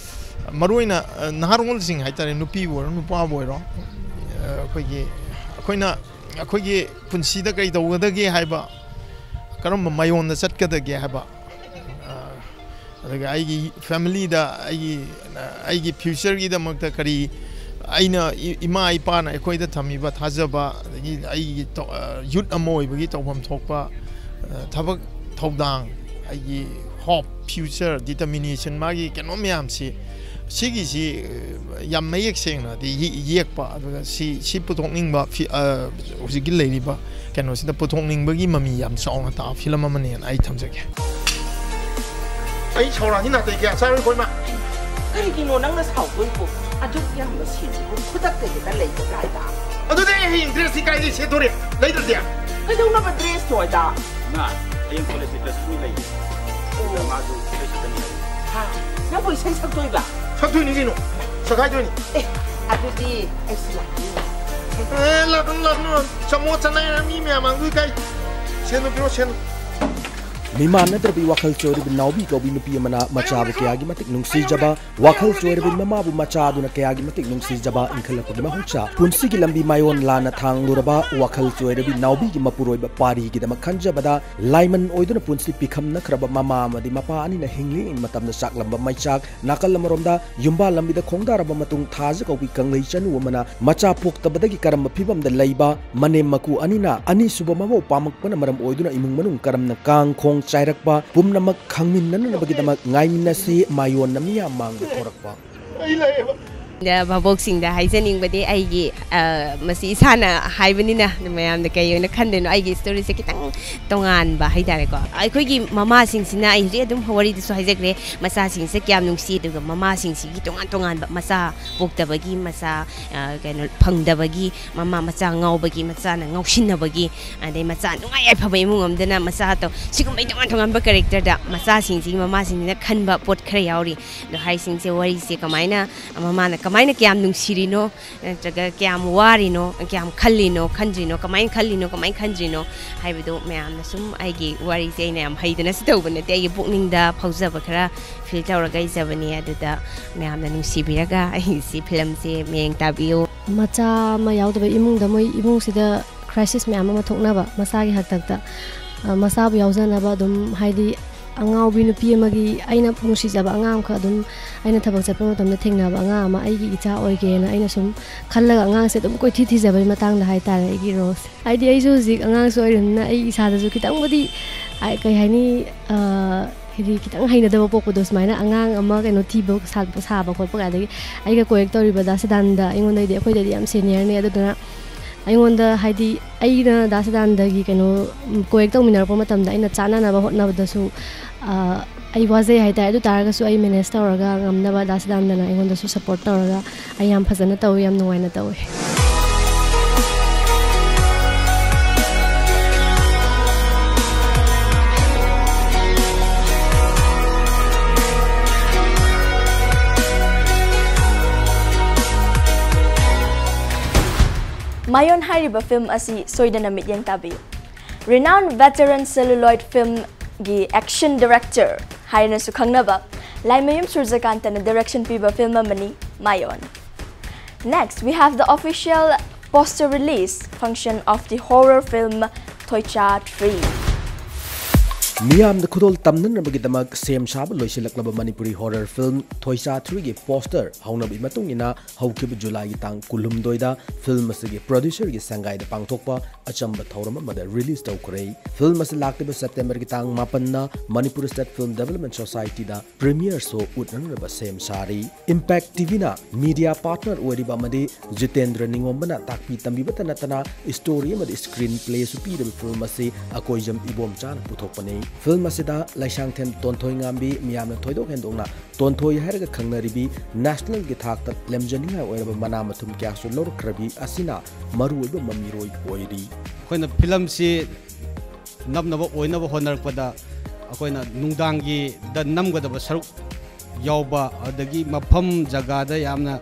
ꯃꯔꯨꯑꯣꯏꯅ, ꯑ, ꯅꯍꯥꯔꯣꯜꯁꯤꯡ ꯍꯥꯏꯇꯥꯔꯦ, ꯅꯨꯄꯤꯕꯨ ꯑꯣꯏꯔꯣ, ꯅꯨꯄꯥꯕꯨ ꯑꯣꯏꯔꯣ, ꯑ, ꯑꯩꯈꯣꯏꯒꯤ, ꯑꯩꯈꯣꯏꯅ, ꯑꯩꯈꯣꯏꯒꯤ ꯄꯨꯟꯁꯤꯗ ꯀꯔꯤ ꯇꯧꯒꯗꯒꯦ ꯍꯥꯏꯕ, ꯀꯔꯝꯕ ꯃꯥꯌꯣꯟꯗ ꯆꯠꯀꯗꯒꯦ ꯍꯥꯏꯕ, ꯑ, ꯑꯗꯨꯒ ꯑꯩꯒꯤ family ꯗ, ꯑꯩꯒꯤ, ꯑꯩꯒꯤ future ꯒꯤꯗꯃꯛꯇ ꯀꯔꯤ, ꯑꯩꯅ ꯏ-, ꯏꯃꯥ ꯏꯄꯥꯅ ꯑꯩꯈꯣꯏꯗ ꯊꯝꯃꯤꯕ ꯊꯥꯖꯕ, ꯑꯗꯒꯤ ꯑꯩꯒꯤ ꯇꯧ-, ꯑ, youth ꯑꯃ ꯑꯣꯏꯕꯒꯤ ꯇꯧꯐꯝ ꯊꯣꯛꯄ, ꯑ, ꯊꯕꯛ ꯊꯧꯗꯥꯡ, ꯑꯩꯒꯤ hope, future, determination, ꯃꯥꯒꯤ ꯀꯩꯅꯣ ꯃꯌꯥꯝꯁꯤ, ꯁꯤꯒꯤꯁꯤ, ꯑ, ꯌꯥꯝ ꯃꯌꯦꯛ ꯁꯦꯡꯅꯗꯤ ꯌꯦ-, ꯌꯦꯛꯄ, ꯑꯗꯨꯒ ꯁꯤ, ꯁꯤ ꯄꯨꯊꯣꯛꯅꯤꯡꯕ ꯐꯤ-, ꯑ, ꯍꯧꯖꯤꯛꯀꯤ ꯂꯩꯔꯤꯕ ꯀꯩꯅꯣꯁꯤꯗ ꯄꯨꯊꯣꯛꯅꯤꯡꯕꯒꯤ ꯃꯃꯤ ꯌꯥꯝ ꯆꯥꯎꯅ ꯇꯥꯕ film ꯑꯃꯅꯦꯅ ꯑꯩ ꯊꯝꯖꯒꯦ꯫ ꯑꯩ ꯁꯥꯎꯔꯛꯑꯅꯤ, ꯅꯥꯇꯩ ꯀꯌꯥ ꯆꯥꯔꯣꯏꯀꯣ, ꯏꯃꯥ꯫ ꯀꯔꯤꯒꯤꯅꯣ ꯅꯪꯅ ꯁꯥꯎꯗꯣꯏꯕꯨ? ꯑꯗꯨꯛ ꯌꯥꯝꯕ ꯁꯤꯟꯁꯤꯕꯨ ꯈꯨꯗꯛꯇ ꯍꯦꯛꯇ ꯂꯩꯕ ꯀꯥꯏꯗ? ꯑꯗꯨꯗꯤ ꯑꯩ ꯍꯌꯦꯡ dress ꯇꯤ ꯀꯥꯏꯗꯩ ꯁꯦꯠꯇꯣꯔꯤ? ꯂꯩꯗ꯭ꯔꯗꯤ? ꯀꯩꯗꯧꯅꯕ dress ꯅꯣ ꯑꯗ? ꯏꯃꯥ, ꯍꯌꯦꯡ college ꯗ dress meet ꯂꯩꯌꯦ꯫ ꯑꯗꯨꯗ ꯃꯥꯁꯨ ꯏꯁꯩ ꯁꯛꯀꯅꯤ ꯍꯥꯏ꯫ ꯍꯥ? ꯅꯪꯕꯨ ꯏꯁꯩ ꯁꯛꯇꯣꯏꯕ? ꯁꯛꯇꯣꯏꯅꯤ ꯀꯩꯅꯣ꯫ ꯁꯛꯈꯥꯏꯗꯣꯏꯅꯤ꯫ ꯑꯦ, ꯑꯗꯨꯗꯤ ꯑꯩꯁꯨ ꯂꯥꯛꯅꯤꯡꯉꯦ꯫ ꯑꯦ, ꯂꯥꯛꯀꯅꯨ, ꯂꯥꯛꯀꯅꯨ꯫ ꯆꯃꯣꯠ ꯆꯅꯥꯏꯔ ꯃꯤ ꯃꯌꯥꯝ ꯃꯥꯡꯗꯨ ꯏꯀꯥꯏ꯫ ꯁꯦꯟꯗꯣ ꯄꯤꯔꯣ, ꯁꯦꯟꯗꯣ꯫ ꯃꯤꯃꯥꯟꯅꯗ꯭ꯔꯕꯤ ꯋꯥꯈꯜ ꯆꯣꯏꯔꯕꯤ ꯅꯥꯎꯕꯤ ꯀꯧꯕꯤ ꯅꯨꯄꯤ ꯑꯃꯅ ꯃꯆꯥꯕꯨ ꯀꯌꯥꯒꯤ ꯃꯇꯤꯛ ꯅꯨꯡꯁꯤꯖꯕ, ꯋꯥꯈꯜ ꯆꯣꯏꯔꯕꯤ ꯃꯃꯥꯕꯨ ꯃꯆꯥꯗꯨꯅ ꯀꯌꯥꯒꯤ ꯃꯇꯤꯛ ꯅꯨꯡꯁꯤꯖꯕ ꯏꯟꯈꯠꯂꯛꯄꯒꯤ ꯃꯍꯧꯁꯥ꯫ ꯄꯨꯟꯁꯤꯒꯤ ꯂꯝꯕꯤ ꯃꯥꯏꯑꯣꯟ ꯂꯥꯟꯅ ꯊꯥꯡꯂꯨꯔꯕ ꯋꯥꯈꯜ ꯆꯣꯏꯔꯕꯤ ꯅꯥꯎꯕꯤꯒꯤ ꯃꯄꯨꯔꯣꯏꯕ ꯄꯥꯔꯤꯒꯤꯗꯃꯛ ꯈꯟꯖꯕꯗ, ꯂꯥꯏꯃꯟ ꯑꯣꯏꯗꯨꯅ ꯄꯨꯟꯁꯤ ꯄꯤꯈꯝꯅꯈ꯭ꯔꯕ ꯃꯃꯥ ꯑꯃꯗꯤ ꯃꯄꯥ ꯑꯅꯤꯅ ꯍꯤꯡꯂꯤꯉꯩ ꯃꯇꯝꯗ ꯆꯥꯛꯂꯝꯕ ꯃꯩꯆꯥꯛ, ꯅꯥꯀꯜ ꯑꯃꯔꯣꯝꯗ ꯌꯨꯝꯕꯥꯜ ꯂꯝꯕꯤꯗ ꯈꯣꯡꯗꯥꯔꯕ ꯃꯇꯨꯡ, ꯊꯥꯖ ꯀꯧꯕꯤ ꯀꯪꯂꯩ ꯆꯅꯨ ꯑꯃꯅ ꯃꯆꯥ ꯄꯣꯛꯇꯕꯗꯒꯤ ꯀꯔꯝꯕ ꯐꯤꯕꯝꯗ ꯂꯩꯕ, ꯃꯅꯦꯝ ꯃꯀꯨ ꯑꯅꯤꯅ ꯑꯅꯤꯁꯨꯕ ꯃꯃꯧ ꯄꯥꯝꯃꯛꯄꯅ ꯃꯔꯝ ꯑꯣꯏꯗꯨꯅ ꯏꯃꯨꯡ ꯃꯅꯨꯡ ꯀꯔꯝꯅ ꯀꯥꯡ ꯈꯣꯡ ꯆꯥꯏꯔꯛꯄ, ꯄꯨꯝꯅꯃꯛ ꯈꯪꯃꯤꯟꯅꯅꯕꯒꯤꯗꯃꯛ ꯉꯥꯏꯃꯤꯟꯅꯁꯤ ꯃꯥꯏꯌꯣꯟꯅ ꯃꯤꯌꯥꯝ ꯃꯥꯡꯗ ꯊꯣꯔꯛꯄ꯫ ꯚꯥꯕꯣꯛꯁꯤꯡꯗ ꯍꯥꯏꯖꯅꯤꯡꯕꯗꯤ, ꯑꯩꯒꯤ ꯑ, ꯃꯁꯤ ꯏꯁꯥꯅ ꯍꯥꯏꯕꯅꯤꯅ ꯃꯌꯥꯝꯅ ꯀꯩ ꯑꯣꯏꯅ ꯈꯟꯗꯣꯏꯅꯣ, ꯑꯩꯒꯤ ꯁ꯭ꯇꯣꯔꯤꯁꯦ ꯈꯤꯇꯪ ꯇꯣꯉꯥꯟꯕ ꯍꯥꯏꯇꯥꯔꯦꯀꯣ꯫ ꯑꯩꯈꯣꯏꯒꯤ ꯃꯃꯥꯁꯤꯡꯁꯤꯅ, ꯑꯩ ꯍꯧꯖꯤꯛ ꯑꯗꯨꯝ ꯋꯥꯔꯤꯗꯁꯨ ꯍꯥꯏꯖꯈ꯭ꯔꯦ, ꯃꯆꯥꯁꯤꯡꯁꯦ ꯀꯌꯥꯝ ꯅꯨꯡꯁꯤ, ꯑꯗꯨꯒ ꯃꯃꯥꯁꯤꯡꯁꯤꯒꯤ ꯇꯣꯉꯥꯟ ꯇꯣꯉꯥꯟꯕ, ꯃꯆꯥ ꯄꯣꯛꯇꯕꯒꯤ, ꯃꯆꯥ ꯑ, ꯀꯩꯅꯣ ꯐꯪꯗꯕꯒꯤ, ꯃꯃꯥ ꯃꯆꯥ ꯉꯥꯎꯕꯒꯤ, ꯃꯆꯥꯅ ꯉꯥꯎꯁꯤꯟꯅꯕꯒꯤ, ꯑꯗꯩ ꯃꯆꯥ ꯅꯨꯡꯉꯥꯏ ꯌꯥꯏꯐꯕ ꯏꯃꯨꯡ ꯑꯃꯗꯅ ꯃꯆꯥ ꯇꯧ-, ꯁꯤꯒꯨꯝꯕꯒꯤ ꯇꯣꯉꯥꯟ ꯇꯣꯉꯥꯟꯕ ꯀꯦꯔꯦꯛꯇꯔꯗ ꯃꯆꯥꯁꯤꯡꯁꯤꯒꯤ ꯃꯃꯥꯁꯤꯡꯁꯤꯅ ꯈꯟꯕ ꯄꯣꯠ ꯈꯔ ꯌꯥꯎꯔꯤ꯫ ꯑꯗꯣ ꯍꯥꯏꯁꯤꯡꯁꯦ, ꯋꯥꯔꯤꯁꯦ ꯀꯃꯥꯏꯅ, ꯃꯃꯥꯅ ꯀꯃꯥꯏꯅ ꯀꯌꯥꯝ ꯅꯨꯡꯁꯤꯔꯤꯅꯣ, ꯅꯠꯇ꯭ꯔꯒ ꯀꯌꯥꯝ ꯋꯥꯔꯤꯅꯣ, ꯀꯌꯥꯝ ꯈꯜꯂꯤꯅꯣ, ꯈꯟꯗ꯭ꯔꯤꯅꯣ, ꯀꯃꯥꯏꯅ ꯈꯜꯂꯤꯅꯣ, ꯀꯃꯥꯏꯅ ꯈꯟꯗ꯭ꯔꯤꯅꯣ ꯍꯥꯏꯕꯗꯣ ꯃꯌꯥꯝꯅ ꯁꯨꯝ, ꯑꯩꯒꯤ ꯋꯥꯔꯤꯁꯦ ꯑꯩꯅ ꯌꯥꯝ ꯍꯩꯗꯅꯁꯨ ꯇꯧꯕ ꯅꯠꯇꯦ, ꯑꯩꯒꯤ ꯄꯨꯛꯅꯤꯡꯗ ꯐꯥꯎꯖꯕ ꯈꯔ ꯐꯤꯜ ꯇꯧꯔꯒ ꯏꯖꯕꯅꯤ꯫ ꯑꯗꯨꯗ ꯃꯌꯥꯝꯅ ꯅꯨꯡꯁꯤꯕꯤꯔꯒ ꯑꯩꯁꯤ ꯐꯤꯂꯝꯁꯦ ꯃꯤꯠꯌꯦꯡ ꯇꯥꯕꯤꯌꯨ꯫ ꯃꯆꯥ ꯑꯃ ꯌꯥꯎꯗꯕ ꯏꯃꯨꯡꯗ, ꯃꯣꯏ ꯏꯃꯨꯡꯁꯤꯗ ꯀ꯭ꯔꯥꯏꯁꯤꯁ ꯃꯌꯥꯝ ꯑꯃ ꯊꯣꯛꯅꯕ, ꯃꯆꯥꯒꯤ ꯍꯥꯛꯇꯛꯇ, ꯑ, ꯃꯆꯥꯕꯨ ꯌꯥꯎꯖꯅꯕ ꯑꯗꯨꯝ, ꯍꯥꯏꯗꯤ, ꯑꯉꯥꯎꯕꯤ ꯅꯨꯄꯤ ꯑꯃꯒꯤ, ꯑꯩꯅ ꯅꯨꯡꯁꯤꯖꯕ ꯑꯉꯥꯡ ꯑꯃꯈꯛ ꯑꯗꯨꯝ, ꯑꯩꯅ ꯊꯕꯛ ꯆꯠꯄ ꯃꯇꯝꯗ ꯊꯦꯡꯅꯕ ꯑꯉꯥꯡ ꯑꯃ ꯑꯩꯒꯤ ꯏꯆꯥ ꯑꯣꯏꯒꯦꯅ ꯑꯩꯅ ꯁꯨꯝ ꯈꯜꯂꯒ ꯑꯉꯥꯡꯁꯦ ꯑꯗꯨꯝ ꯀꯣꯏꯊꯤ ꯊꯤꯖꯕꯒꯤ ꯃꯇꯥꯡꯗ ꯍꯥꯏꯇꯥꯔꯦ ꯑꯩꯒꯤ ꯔꯣꯜꯁꯦ꯫ ꯍꯥꯏꯗꯤ, ꯑꯩꯁꯨ ꯍꯧꯖꯤꯛ ꯑꯉꯥꯡꯁꯨ ꯑꯣꯏꯔꯤꯕꯅꯤꯅ ꯑꯩ ꯏꯁꯥꯗꯁꯨ ꯈꯤꯇꯪꯕꯨꯗꯤ, ꯑ, ꯀꯩ ꯍꯥꯏꯅꯤ, ꯑ, ꯍꯥꯏꯗꯤ, ꯈꯤꯇꯪ ꯍꯩꯅꯗꯕ ꯄꯣꯛꯄꯗꯣ, ꯁꯨꯃꯥꯏꯅ ꯑꯉꯥꯡ ꯑꯃ ꯀꯩꯅꯣ ꯊꯤꯕ, ꯁꯥ-, ꯁꯥꯕ ꯈꯣꯠꯄ ꯀꯥꯏꯗꯒꯤ, ꯑꯩꯒ ꯀꯣꯌꯦꯛ ꯇꯧꯔꯤꯕ ꯗꯥ ꯁꯗꯥꯅꯟꯗ ꯑꯩꯉꯣꯟꯗꯩꯗꯤ, ꯑꯩꯈꯣꯏꯗꯩꯗꯤ ꯌꯥꯝ ꯁꯦꯅꯤꯌꯔꯅꯦ꯫ ꯑꯗꯨꯗꯨꯅ ꯑꯩꯉꯣꯟꯗ, ꯍꯥꯏꯗꯤ, ꯑꯩꯅ ꯗꯥ ꯁꯗꯥꯅꯟꯗꯒꯤ ꯀꯩꯅꯣ, ꯎꯝ, ꯀꯣꯌꯦꯛ ꯇꯧꯃꯤꯟꯅꯔꯛꯄ ꯃꯇꯝꯗ ꯑꯩꯅ ꯆꯥꯟꯅꯅꯕ ꯍꯣꯠꯅꯕꯗꯁꯨ, ꯑ, ꯑꯩ ꯋꯥꯖꯩ ꯍꯥꯏꯇꯥꯔꯦ꯫ ꯑꯗꯨ ꯇꯥꯔꯒꯁꯨ ꯑꯩ ꯃꯦꯅꯦꯖ ꯇꯧꯔꯒ ꯉꯝꯅꯕ ꯗꯥ ꯁꯗꯥꯅꯟꯗꯅ ꯑꯩꯉꯣꯟꯗꯁꯨ ꯁꯄꯣꯔꯠ ꯇꯧꯔꯒ ꯑꯩ ꯌꯥꯝ ꯐꯖꯅ ꯇꯧꯋꯤ, ꯌꯥꯝ ꯅꯨꯡꯉꯥꯏꯅ ꯇꯧꯋꯤ꯫ ꯃꯥꯏꯌꯣꯟ ꯍꯥꯏꯔꯤꯕ ꯐꯤꯜꯝ ꯑꯁꯤ ꯁꯣꯏꯗꯅ ꯃꯤꯠꯌꯦꯡ ꯇꯥꯕꯤꯌꯨ꯫ Renowned veteran celluloid film ꯒꯤ action director ꯍꯥꯏꯅꯁꯨ ꯈꯪꯅꯕ ꯂꯥꯏꯃꯌꯨꯝ ꯁꯨꯔꯖꯀꯥꯟꯇꯅ direction ꯄꯤꯕ film ꯑꯃꯅꯤ ꯃꯥꯌꯣꯟ꯫ Next, we have the official poster release function of the horror film Thoicha three. ꯃꯤꯌꯥꯝꯗ ꯈꯨꯗꯣꯜ ꯇꯝꯅꯅꯕꯒꯤꯗꯃꯛ ꯁꯦꯝ ꯁꯥꯕ ꯂꯣꯏꯁꯤꯜꯂꯛꯂꯕ Manipuri horror film Thoicha three ꯒꯤ poster ꯍꯧꯅꯕꯒꯤ ꯃꯇꯨꯡ ꯏꯟꯅ ꯍꯧꯈꯤꯕ ꯖꯨꯂꯥꯏꯒꯤ ꯇꯥꯡ ꯀꯨꯟꯍꯨꯝꯗꯣꯏꯗ film ꯑꯁꯤꯒꯤ producer ꯒꯤ ꯁꯪꯒꯥꯏꯗ ꯄꯥꯡꯊꯣꯛꯄ ꯑꯆꯝꯕ ꯊꯧꯔꯝ ꯑꯃꯗ release ꯇꯧꯈ꯭ꯔꯦ꯫ Film ꯑꯁꯤ ꯂꯥꯛꯂꯤꯕ September ꯒꯤ ꯇꯥꯡ ꯃꯥꯄꯟꯅ Manipur State Film Development Society ꯗ premiere show ꯎꯠꯅꯅꯕ ꯁꯦꯝ ꯁꯥꯔꯤ꯫ Impact T V ꯅ media partner ꯑꯣꯏꯔꯤꯕ ꯑꯃꯗꯤ ꯖꯤꯇꯦꯟꯗ꯭ꯔ ꯅꯤꯉꯣꯝꯕꯅ ꯇꯥꯛꯄꯤ ꯇꯝꯕꯤꯕꯇ ꯅꯠꯇꯅ story ꯑꯃꯗꯤ screen play ꯁꯨ ꯄꯤꯔꯤꯕ film ꯑꯁꯤ ꯑꯀꯣꯏꯖꯝ ꯏꯕꯣꯝꯆꯥꯅ ꯄꯨꯊꯣꯛꯄꯅꯤ꯫ Film ꯑꯁꯤꯗ ꯂꯩꯁꯥꯡꯊꯦꯝ ꯇꯣꯟꯊꯣꯏ ꯉꯥꯝꯕꯤ, ꯃꯤꯌꯥꯝꯅ ꯊꯣꯏꯗꯣꯛ ꯍꯦꯟꯗꯣꯛꯅ ꯇꯣꯟꯊꯣꯏ ꯍꯥꯏꯔꯒ ꯈꯪꯅꯔꯤꯕꯤ national ꯒꯤ ꯊꯥꯛꯇ ꯂꯦꯝꯖꯅꯤꯡꯉꯥꯏ ꯑꯣꯏꯔꯕ ꯃꯅꯥ ꯃꯊꯨꯝ ꯀꯌꯥꯁꯨ ꯂꯧꯔꯛꯈ꯭ꯔꯕꯤ ꯑꯁꯤꯅ ꯃꯔꯨꯑꯣꯏꯕ ꯃꯃꯤꯔꯣꯏ ꯑꯣꯏꯔꯤ꯫ ꯑꯩꯈꯣꯏꯅ film ꯁꯤ ꯅꯝꯅꯕ ꯑꯣꯏꯅꯕ ꯍꯣꯠꯅꯔꯛꯄꯗ ꯑꯩꯈꯣꯏꯅ ꯅꯨꯡꯗꯥꯡꯒꯤꯗ ꯅꯝꯒꯗꯕ ꯁꯔꯨꯛ ꯌꯥꯎꯕ, ꯑꯗꯒꯤ ꯃꯐꯝ ꯖꯒꯥꯗ ꯌꯥꯝꯅ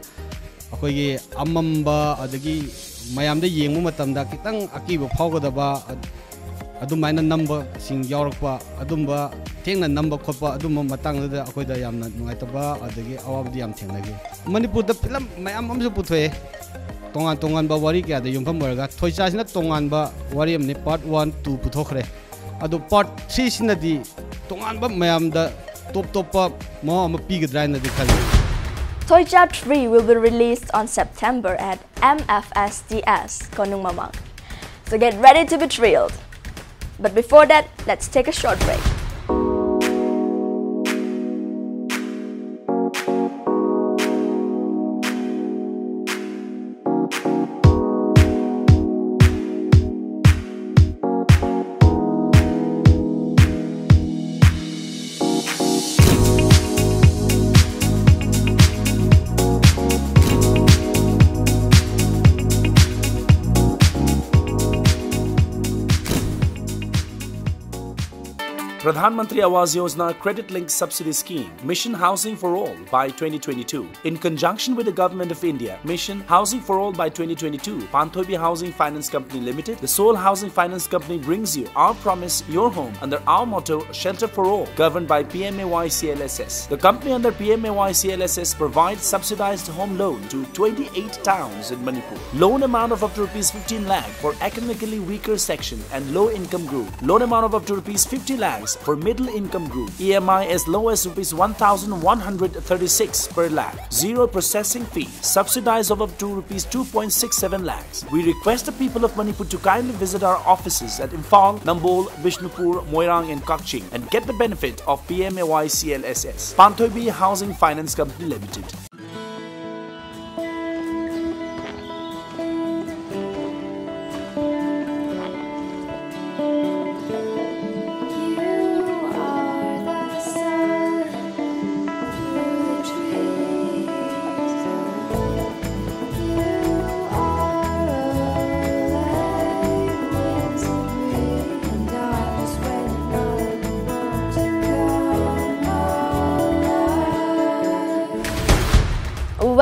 ꯑꯩꯈꯣꯏꯒꯤ ꯑꯃꯝꯕ, ꯑꯗꯒꯤ ꯃꯌꯥꯝꯗ ꯌꯦꯡꯕ ꯃꯇꯝꯗ ꯈꯤꯇꯪ ꯑꯀꯤꯕ ꯐꯥꯎꯒꯗꯕ ꯑꯗꯨꯃꯥꯏꯅ ꯅꯝꯕꯁꯤꯡ ꯌꯥꯎꯔꯛꯄ, ꯑꯗꯨꯝꯕ ꯊꯦꯡꯅ ꯅꯝꯕ ꯈꯣꯠꯄ ꯑꯗꯨꯝꯕ ꯃꯇꯥꯡꯗꯨꯗ ꯑꯩꯈꯣꯏꯗ ꯌꯥꯝꯅ ꯅꯨꯡꯉꯥꯏꯇꯕ ꯑꯗꯒꯤ ꯑꯋꯥꯕꯗꯤ ꯌꯥꯝ ꯊꯦꯡꯅꯈꯤ꯫ ꯃꯅꯤꯄꯨꯔꯗ film ꯃꯌꯥꯝ ꯑꯃꯁꯨ ꯄꯨꯊꯣꯛꯑꯦ, ꯇꯣꯉꯥꯟ ꯇꯣꯉꯥꯟꯕ ꯋꯥꯔꯤ ꯀꯌꯥꯗ ꯌꯨꯝꯐꯝ ꯑꯣꯏꯔꯒ꯫ ꯊꯣꯏꯆꯥꯁꯤꯅ ꯇꯣꯉꯥꯟꯕ ꯋꯥꯔꯤ ꯑꯃꯅꯤ, part one, two ꯄꯨꯊꯣꯛꯈ꯭ꯔꯦ꯫ ꯑꯗꯣ part three ꯁꯤꯅꯗꯤ ꯇꯣꯉꯥꯟꯕ, ꯃꯌꯥꯝꯗ ꯇꯣꯞ ꯇꯣꯞꯄ ꯃꯑꯣꯡ ꯑꯃ ꯄꯤꯒꯗ꯭ꯔꯥ ꯍꯥꯏꯅꯗꯤ ꯈꯜꯂꯤ꯫ Thoicha three will be released on September at M F S T S Konung Mamang. So get ready to be thrilled. But before that, let's take a short break. Pradhan Mantri Awas Yojana Credit Linked Subsidy Scheme, Mission Housing for All by twenty twenty-two. In conjunction with the Government of India, Mission Housing for All by twenty twenty-two, Panthoibi Housing Finance Company Limited, the sole housing finance company, brings you Our Promise, Your Home under our motto, Shelter for All, governed by P M A Y C L S S. The company under P M A Y C L S S provides subsidized home loan to twenty-eight towns in Manipur. Loan amount of up to rupees fifteen lakh for economically weaker section and low income group. Loan amount of up to rupees fifty lakhs for middle income group. E M I as low as rupees one thousand one hundred thirty-six per lakh. Zero processing fee. Subsidized of up to rupees two point six seven lakhs. We request the people of Manipur to kindly visit our offices at Imphal, Nambol, Bishnupur, Moirang and Kakching and get the benefit of P M A Y C L S S. Panthoibi Housing Finance Company Limited.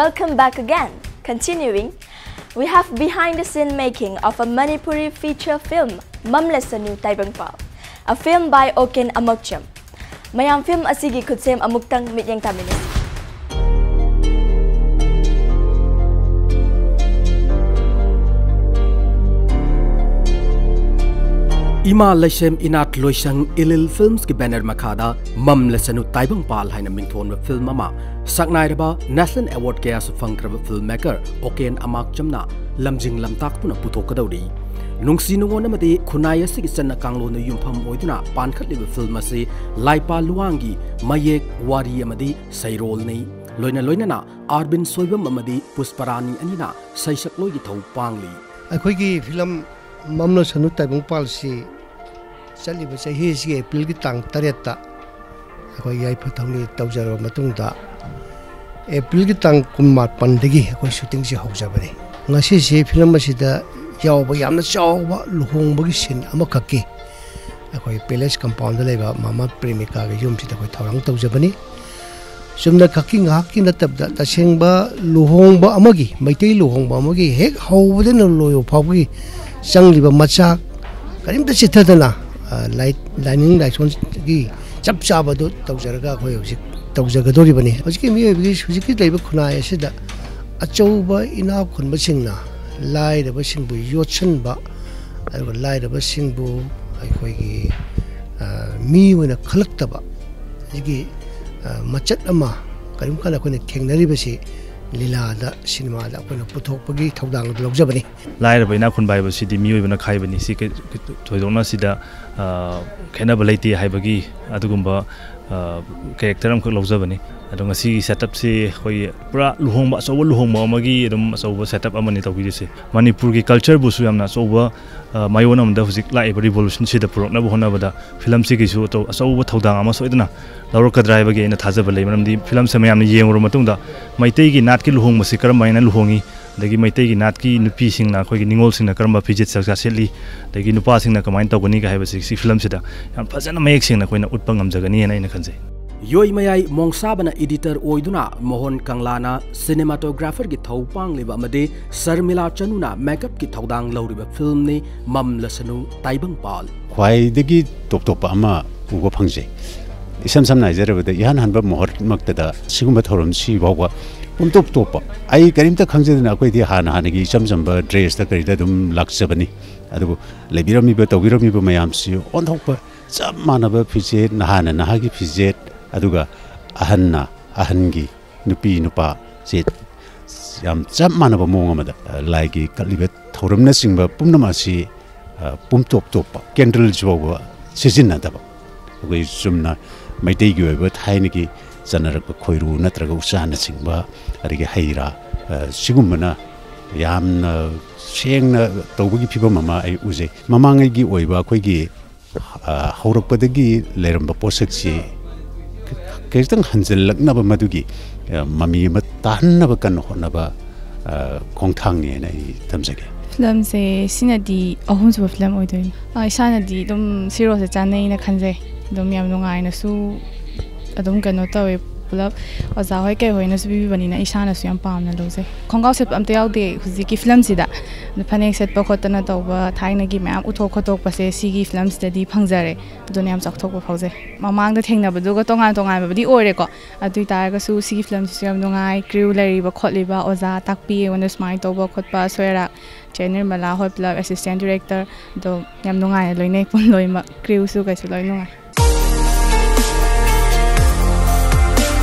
Welcome back again. Continuing, we have behind the scene making of a Manipuri feature film, Mamlasanu Taibangpal, a film by Oken Amakcham. ꯃꯌꯥꯝ, film ꯑꯁꯤꯒꯤ ꯈꯨꯠꯁꯦꯝ ꯑꯃꯨꯛꯇꯪ ꯃꯤꯠꯌꯦꯡ ꯇꯥꯃꯤꯟꯅꯁꯤ꯫ ꯏꯃꯥ ꯂꯩꯁꯦꯝ ꯏꯅꯥꯠ ꯂꯣꯏꯁꯪ ꯏꯂꯤꯜ Filmsꯀꯤ banner ꯃꯈꯥꯗ ꯃꯝꯂꯁꯅꯨ ꯇꯥꯏꯕꯪꯄꯥꯜ ꯍꯥꯏꯅ ꯃꯤꯡꯊꯣꯟꯕ film ꯑꯃ ꯁꯛꯅꯥꯏꯔꯕ National Award ꯀꯌꯥꯁꯨ ꯐꯪꯈ꯭ꯔꯕ filmmaker ꯑꯣꯀꯦꯟ ꯑꯃꯥꯛꯆꯝꯅ ꯂꯝꯖꯤꯡ ꯂꯝꯇꯥꯛꯇꯨꯅ ꯄꯨꯊꯣꯛꯀꯗꯧꯔꯤ꯫ ꯅꯨꯡꯁꯤ ꯅꯨꯡꯉꯣꯟ ꯑꯃꯗꯤ ꯈꯨꯟꯅꯥꯏ ꯑꯁꯤꯒꯤ ꯆꯠꯅ ꯀꯥꯡꯂꯣꯟꯅ ꯌꯨꯝꯐꯝ ꯑꯣꯏꯗꯨꯅ ꯄꯥꯟꯈꯠꯂꯤꯕ film ꯑꯁꯤ ꯂꯥꯏꯄꯥ ꯂꯨꯋꯥꯡꯒꯤ ꯃꯌꯦꯛ, ꯋꯥꯔꯤ ꯑꯃꯗꯤ ꯁꯩꯔꯣꯜꯅꯤ꯫ ꯂꯣꯏꯅ ꯂꯣꯏꯅꯅ ꯑꯥꯔꯕꯤꯟ ꯁꯣꯏꯕꯝ ꯑꯃꯗꯤ ꯄꯨꯁꯄꯔꯥꯅꯤ ꯑꯅꯤꯅ ꯁꯩꯁꯛꯂꯣꯏꯒꯤ ꯊꯧ ꯄꯥꯡꯂꯤ꯫ ꯑꯩꯈꯣꯏꯒꯤ film ꯃꯝꯂꯁꯅꯨ ꯇꯥꯏꯕꯪꯄꯥꯜꯁꯤ ꯆꯠꯂꯤꯕ ꯆꯍꯤꯁꯤꯒꯤ Aprilꯒꯤ ꯇꯥꯡ ꯇꯔꯦꯠꯇ ꯑꯩꯈꯣꯏ ꯌꯥꯏꯐ ꯊꯧꯅꯤ ꯇꯧꯖꯔꯕ ꯃꯇꯨꯡꯗ, Aprilꯒꯤ ꯇꯥꯡ ꯀꯨꯟꯃꯥꯄꯟꯗꯒꯤ ꯑꯩꯈꯣꯏ shootingꯁꯤ ꯍꯧꯖꯕꯅꯤ꯫ ꯉꯁꯤꯁꯤ film ꯑꯁꯤꯗ ꯌꯥꯎꯕ ꯌꯥꯝꯅ ꯆꯥꯎꯕ ꯂꯨꯍꯣꯡꯕꯒꯤ scene ꯑꯃꯈꯛꯀꯤ ꯑꯩꯈꯣꯏ ꯄꯦꯂꯦꯁ ꯀꯝꯄꯥꯎꯟꯗ ꯂꯩꯕ ꯃꯃꯥ ꯄ꯭ꯔꯦꯃꯤꯀꯥꯒꯤ ꯌꯨꯝꯁꯤꯗ ꯑꯩꯈꯣꯏ ꯊꯧꯔꯥꯡ ꯇꯧꯖꯕꯅꯤ꯫ ꯆꯨꯝꯅ ꯈꯛꯀꯤ ꯉꯥꯏꯍꯥꯛꯀꯤ ꯅꯠꯇꯕꯗ, ꯇꯁꯦꯡꯕ ꯂꯨꯍꯣꯡꯕ ꯑꯃꯒꯤ, ꯃꯩꯇꯩ ꯂꯨꯍꯣꯡꯕ ꯑꯃꯒꯤ ꯍꯦꯛ ꯍꯧꯕꯗꯩꯅ ꯂꯣꯏꯕ ꯐꯥꯎꯕꯒꯤ ꯆꯪꯂꯤꯕ ꯃꯆꯥꯛ ꯀꯔꯤꯝꯇ ꯆꯤꯠꯊꯗꯅ, ꯑ, ꯂꯥꯏ-, ꯂꯥꯏꯅꯤꯡ ꯂꯥꯏꯁꯣꯟꯒꯤ ꯆꯞ ꯆꯥꯕꯗꯨ ꯇꯧꯖꯔꯒ ꯑꯩꯈꯣꯏ ꯍꯧꯖꯤꯛ ꯇꯧꯖꯒꯗꯧꯔꯤꯕꯅꯤ꯫ ꯍꯧꯖꯤꯛꯀꯤ ꯃꯤꯑꯣꯏꯕꯒꯤ, ꯍꯧꯖꯤꯛꯀꯤ ꯂꯩꯕ ꯈꯨꯟꯅꯥꯏ ꯑꯁꯤꯗ ꯑꯆꯧꯕ ꯏꯅꯥꯛ ꯈꯨꯟꯕꯁꯤꯡꯅ ꯂꯥꯏꯔꯕꯁꯤꯡꯕꯨ ꯌꯣꯠꯁꯤꯟꯕ, ꯑꯗꯨꯒ ꯂꯥꯏꯔꯕꯁꯤꯡꯕꯨ ꯑꯩꯈꯣꯏꯒꯤ, ꯑ, ꯃꯤ ꯑꯣꯏꯅ ꯈꯜꯂꯛꯇꯕ, ꯑꯁꯤꯒꯤ, ꯑ, ꯃꯆꯠ ꯑꯃ ꯀꯔꯤꯒꯨꯝꯕ ꯀꯥꯟꯗ ꯑꯩꯈꯣꯏꯅ ꯊꯦꯡꯅꯔꯤꯕꯁꯤ ꯂꯤꯂꯥꯗ, ꯁꯤꯅꯦꯃꯥꯗ ꯑꯩꯈꯣꯏꯅ ꯄꯨꯊꯣꯛꯄꯒꯤ ꯊꯧꯗꯥꯡ ꯂꯧꯖꯕꯅꯤ꯫ ꯂꯥꯏꯔꯕ ꯏꯅꯥꯛ ꯈꯨꯟꯕ ꯍꯥꯏꯕꯁꯤꯗꯤ ꯃꯤꯑꯣꯏꯕꯅ ꯈꯥꯏꯕꯅꯤ꯫ ꯁꯤ ꯀꯩ-, ꯊꯣꯏꯗꯣꯛꯅ ꯁꯤꯗ, ꯑ, ꯈꯦꯠꯅꯕ ꯂꯩꯇꯦ ꯍꯥꯏꯕꯒꯤ ꯑꯗꯨꯒꯨꯝꯕ, ꯑ, ꯀꯦꯔꯦꯛꯇꯔ ꯑꯃꯈꯛ ꯂꯧꯖꯕꯅꯤ꯫ ꯑꯗꯣ ꯉꯁꯤꯒꯤ ꯁꯦꯠꯑꯞꯁꯤ ꯑꯩꯈꯣꯏꯒꯤ ꯄꯨꯔꯥ ꯂꯨꯍꯣꯡꯕ, ꯑꯆꯧꯕ ꯂꯨꯍꯣꯡꯕ ꯑꯃꯒꯤ ꯑꯗꯨꯝ ꯑꯆꯧꯕ ꯁꯦꯠꯑꯞ ꯑꯃꯅꯤ ꯇꯧꯕꯤꯔꯤꯁꯦ꯫ ꯃꯅꯤꯄꯨꯔꯒꯤ ꯀꯜꯆꯔꯕꯨꯁꯨ ꯌꯥꯝꯅ ꯑꯆꯧꯕ, ꯑ, ꯃꯥꯏꯑꯣꯟ ꯑꯃꯗ ꯍꯧꯖꯤꯛ ꯂꯥꯛꯏꯕ ꯔꯤꯚꯣꯂꯨꯁꯟꯁꯤꯗ ꯄꯨꯔꯛꯅꯕ ꯍꯣꯠꯅꯕꯗ ꯐꯤꯂꯝꯁꯤꯒꯤꯁꯨ ꯑꯆꯧ-, ꯑꯆꯧꯕ ꯊꯧꯗꯥꯡ ꯑꯃ ꯁꯣꯏꯗꯅ ꯂꯧꯔꯛꯀꯗ꯭ꯔꯥ ꯍꯥꯏꯕꯒꯤ ꯑꯩꯅ ꯊꯥꯖꯕ ꯂꯩ꯫ ꯃꯔꯝꯗꯤ ꯐꯤꯂꯝꯁꯦ ꯃꯌꯥꯝꯅ ꯌꯦꯡꯉꯨꯔꯕ ꯃꯇꯨꯡꯗ ꯃꯩꯇꯩꯒꯤ ꯅꯥꯠꯀꯤ ꯂꯨꯍꯣꯡꯕꯁꯤ ꯀꯔꯝꯍꯥꯏꯅ ꯂꯨꯍꯣꯡꯉꯤ, ꯑꯗꯒꯤ ꯃꯩꯇꯩꯒꯤ ꯅꯥꯠꯀꯤ ꯅꯨꯄꯤꯁꯤꯡꯅ, ꯑꯩꯈꯣꯏꯒꯤ ꯅꯤꯉꯣꯜꯁꯤꯡꯅ ꯀꯔꯝꯕ ꯐꯤꯖꯦꯠ ꯆꯥꯛꯆꯥ ꯁꯦꯠꯂꯤ, ꯑꯗꯒꯤ ꯅꯨꯄꯥꯁꯤꯡꯅ ꯀꯃꯥꯏꯅ ꯇꯧꯒꯅꯤꯒ ꯍꯥꯏꯕꯁꯤ ꯁꯤ ꯐꯤꯂꯝꯁꯤꯗ ꯌꯥꯝ ꯐꯖꯅ ꯃꯌꯦꯛ ꯁꯦꯡꯅ ꯑꯩꯈꯣꯏꯅ ꯎꯠꯄ ꯉꯝꯖꯒꯅꯤꯅ ꯑꯩꯅ ꯈꯟꯖꯩ꯫ ꯌꯣꯏꯃꯌꯥꯏ ꯃꯣꯡꯁꯥꯕꯅ ꯏꯗꯤꯇꯔ ꯑꯣꯏꯗꯨꯅ, ꯃꯣꯍꯟ ꯀꯪꯂꯥꯅ ꯁꯤꯅꯦꯃꯥꯇꯣꯒ꯭ꯔꯥꯐꯔꯒꯤ ꯊꯧ ꯄꯥꯡꯂꯤꯕ ꯑꯃꯗꯤ ꯁꯔꯃꯤꯂꯥ ꯆꯅꯨꯅ ꯃꯦꯀꯞꯀꯤ ꯊꯧꯗꯥꯡ ꯂꯧꯔꯤꯕ ꯐꯤꯂꯝꯅꯤ ꯃꯝꯂꯁꯅꯨ ꯇꯥꯏꯕꯪꯄꯥꯜ꯫ ꯈ꯭ꯋꯥꯏꯗꯒꯤ ꯇꯣꯞ ꯇꯣꯞꯄ ꯑꯃ ꯎꯕ ꯐꯪꯖꯩ꯫ ꯏꯁꯝ ꯁꯝꯅ ꯍꯥꯏꯖꯔꯕꯗ, ꯏꯍꯥꯟ ꯍꯥꯟꯕ ꯃꯨꯍꯨꯔꯠꯃꯛꯇꯗ ꯁꯤꯒꯨꯝꯕ ꯊꯧꯔꯝꯁꯤ ꯐꯥꯎꯕ ꯄꯨꯝꯇꯣꯞ ꯇꯣꯞꯄ, ꯑꯩ ꯀꯔꯤꯝꯇ ꯈꯪꯖꯗꯅ ꯑꯩꯈꯣꯏꯗꯤ ꯍꯥꯟꯅ ꯍꯥꯟꯅꯒꯤ ꯏꯆꯝ ꯆꯝꯕ ꯗ꯭ꯔꯦꯁꯇ ꯀꯔꯤꯗ ꯑꯗꯨꯝ ꯂꯥꯛꯆꯕꯅꯤ꯫ ꯑꯗꯨꯕꯨ ꯂꯩꯕꯤꯔꯝꯃꯤꯕ, ꯇꯧꯕꯤꯔꯝꯃꯤꯕ ꯃꯌꯥꯝꯁꯤ ꯑꯣꯟꯊꯣꯛꯄ ꯆꯞ ꯃꯥꯟꯅꯕ ꯐꯤꯖꯦꯠ, ꯅꯍꯥꯅ ꯅꯍꯥꯒꯤ ꯐꯤꯖꯦꯠ, ꯑꯗꯨꯒ ꯑꯍꯟꯅ ꯑꯍꯟꯒꯤ, ꯅꯨꯄꯤ ꯅꯨꯄꯥꯁꯦ ꯌꯥꯝ ꯆꯞ ꯃꯥꯟꯅꯕ ꯃꯑꯣꯡ ꯑꯃꯗ, ꯑ, ꯂꯥꯏꯒꯤ ꯀꯠꯂꯤꯕ ꯊꯧꯔꯝꯅꯆꯤꯡꯕ ꯄꯨꯝꯅꯃꯛ ꯑꯁꯤ, ꯑ, ꯄꯨꯝꯇꯣꯞ ꯇꯣꯞꯄ, ꯀꯦꯟꯗꯜꯁꯨ ꯐꯥꯎꯕ ꯁꯤꯖꯤꯟꯅꯗꯕ, ꯑꯩꯈꯣꯏ ꯆꯨꯝꯅ ꯃꯩꯇꯩꯒꯤ ꯑꯣꯏꯕ ꯊꯥꯏꯅꯒꯤ ꯆꯠꯅꯔꯛꯄ ꯈꯣꯏꯔꯨ ꯅꯠꯇ꯭ꯔꯒ ꯎꯆꯥꯟꯅꯆꯤꯡꯕ, ꯑꯗꯒꯤ ꯍꯩ ꯔꯥ, ꯑ, ꯁꯤꯒꯨꯝꯕꯅ ꯌꯥꯝꯅ ꯁꯦꯡꯅ ꯇꯧꯕꯒꯤ ꯐꯤꯕꯝ ꯑꯃ ꯑꯩ ꯎꯖꯩ꯫ ꯃꯃꯥꯡꯉꯩꯒꯤ ꯑꯣꯏꯕ ꯑꯩꯈꯣꯏꯒꯤ, ꯑ, ꯍꯧꯔꯛꯄꯗꯒꯤ ꯂꯩꯔꯝꯕ ꯄꯣꯠꯁꯛꯁꯤ ꯈꯤꯇꯪ ꯍꯟꯖꯤꯜꯂꯛꯅꯕ, ꯃꯗꯨꯒꯤ, ꯑ, ꯃꯃꯤ ꯑꯃ ꯇꯥꯍꯟꯅꯕ ꯀꯟꯅ ꯍꯣꯠꯅꯕ, ꯑ, ꯈꯣꯡꯊꯥꯡꯅꯤ ꯍꯥꯏꯅ ꯑꯩ ꯊꯝꯖꯒꯦ꯫ ꯐꯤꯂꯝꯁꯦ ꯁꯤꯅꯗꯤ ꯑꯍꯨꯝꯁꯨꯕ ꯐꯤꯂꯝ ꯑꯣꯏꯗꯣꯏꯅꯤ꯫ ꯑꯥ, ꯏꯁꯥꯅꯗꯤ ꯑꯗꯨꯝ ꯁꯤꯔꯣꯁꯦ ꯆꯥꯅꯩꯅ ꯈꯟꯖꯩ꯫ ꯑꯗꯨꯝ ꯌꯥꯝ ꯅꯨꯡꯉꯥꯏꯅꯁꯨ ꯑꯗꯨꯝ ꯀꯩꯅꯣ ꯇꯧꯋꯦ꯫ ꯄꯨꯂꯞ ꯑꯣꯖꯥ ꯍꯣꯏ ꯀꯩ ꯍꯣꯏꯅꯁꯨ ꯄꯤꯕꯤꯕꯅꯤꯅ ꯏꯁꯥꯅꯁꯨ ꯌꯥꯝ ꯄꯥꯝꯅ ꯂꯧꯖꯩ꯫ ꯈꯣꯡꯒ꯭ꯔꯥꯎ ꯁꯦꯠꯄ ꯑꯝꯇ ꯌꯥꯎꯗꯦ ꯍꯧꯖꯤꯛꯀꯤ ꯐꯤꯂꯝꯁꯤꯗ꯫ ꯑꯗꯣ ꯐꯅꯦꯛ ꯁꯦꯠꯄ ꯈꯣꯠꯇꯅ ꯇꯧꯕ ꯊꯥꯏꯅꯒꯤ ꯃꯌꯥꯝ ꯎꯠꯊꯣꯛ ꯈꯣꯠꯇꯣꯛꯄꯁꯦ ꯁꯤꯒꯤ ꯐꯤꯂꯝꯁꯤꯗꯗꯤ ꯐꯪꯖꯔꯦ꯫ ꯑꯗꯨꯅ ꯌꯥꯝ ꯆꯥꯎꯊꯣꯛꯄ ꯐꯥꯎꯖꯩ꯫ ꯃꯃꯥꯡꯗ ꯊꯦꯡꯅꯕꯗꯨꯒ ꯇꯣꯉꯥꯟ ꯇꯣꯉꯥꯟꯕꯕꯨꯗꯤ ꯑꯣꯏꯔꯦꯀꯣ꯫ ꯑꯗꯨ ꯑꯣꯏ ꯇꯥꯔꯒꯁꯨ ꯁꯤꯒꯤ ꯐꯤꯂꯝꯁꯤꯁꯨ ꯌꯥꯝ ꯅꯨꯡꯉꯥꯏ꯫ ꯀ꯭ꯔꯤꯎ ꯂꯩꯔꯤꯕ ꯈꯣꯠꯂꯤꯕ ꯑꯣꯖꯥ ꯇꯥꯛꯄꯤ ꯑꯩꯉꯣꯟꯗ ꯁꯨꯃꯥꯏꯅ ꯇꯧꯕ ꯈꯣꯠꯄ ꯑꯁꯣꯏ ꯑꯔꯥꯛ ꯆꯦ ꯅꯤꯔꯃꯂꯥ ꯍꯣꯏ ꯄꯨꯂꯞ ꯑꯦꯁꯤꯁꯇꯦꯟ ꯗꯤꯔꯦꯛꯇꯔ ꯑꯗꯣ ꯌꯥꯝ ꯅꯨꯡꯉꯥꯏꯅ ꯂꯣꯏꯅꯩ꯫ ꯄꯨꯟ ꯂꯣꯏꯅꯃꯛ ꯀ꯭ꯔꯤꯎꯁꯨ ꯀꯩꯁꯨ ꯂꯣꯏ ꯅꯨꯡꯉꯥꯏ꯫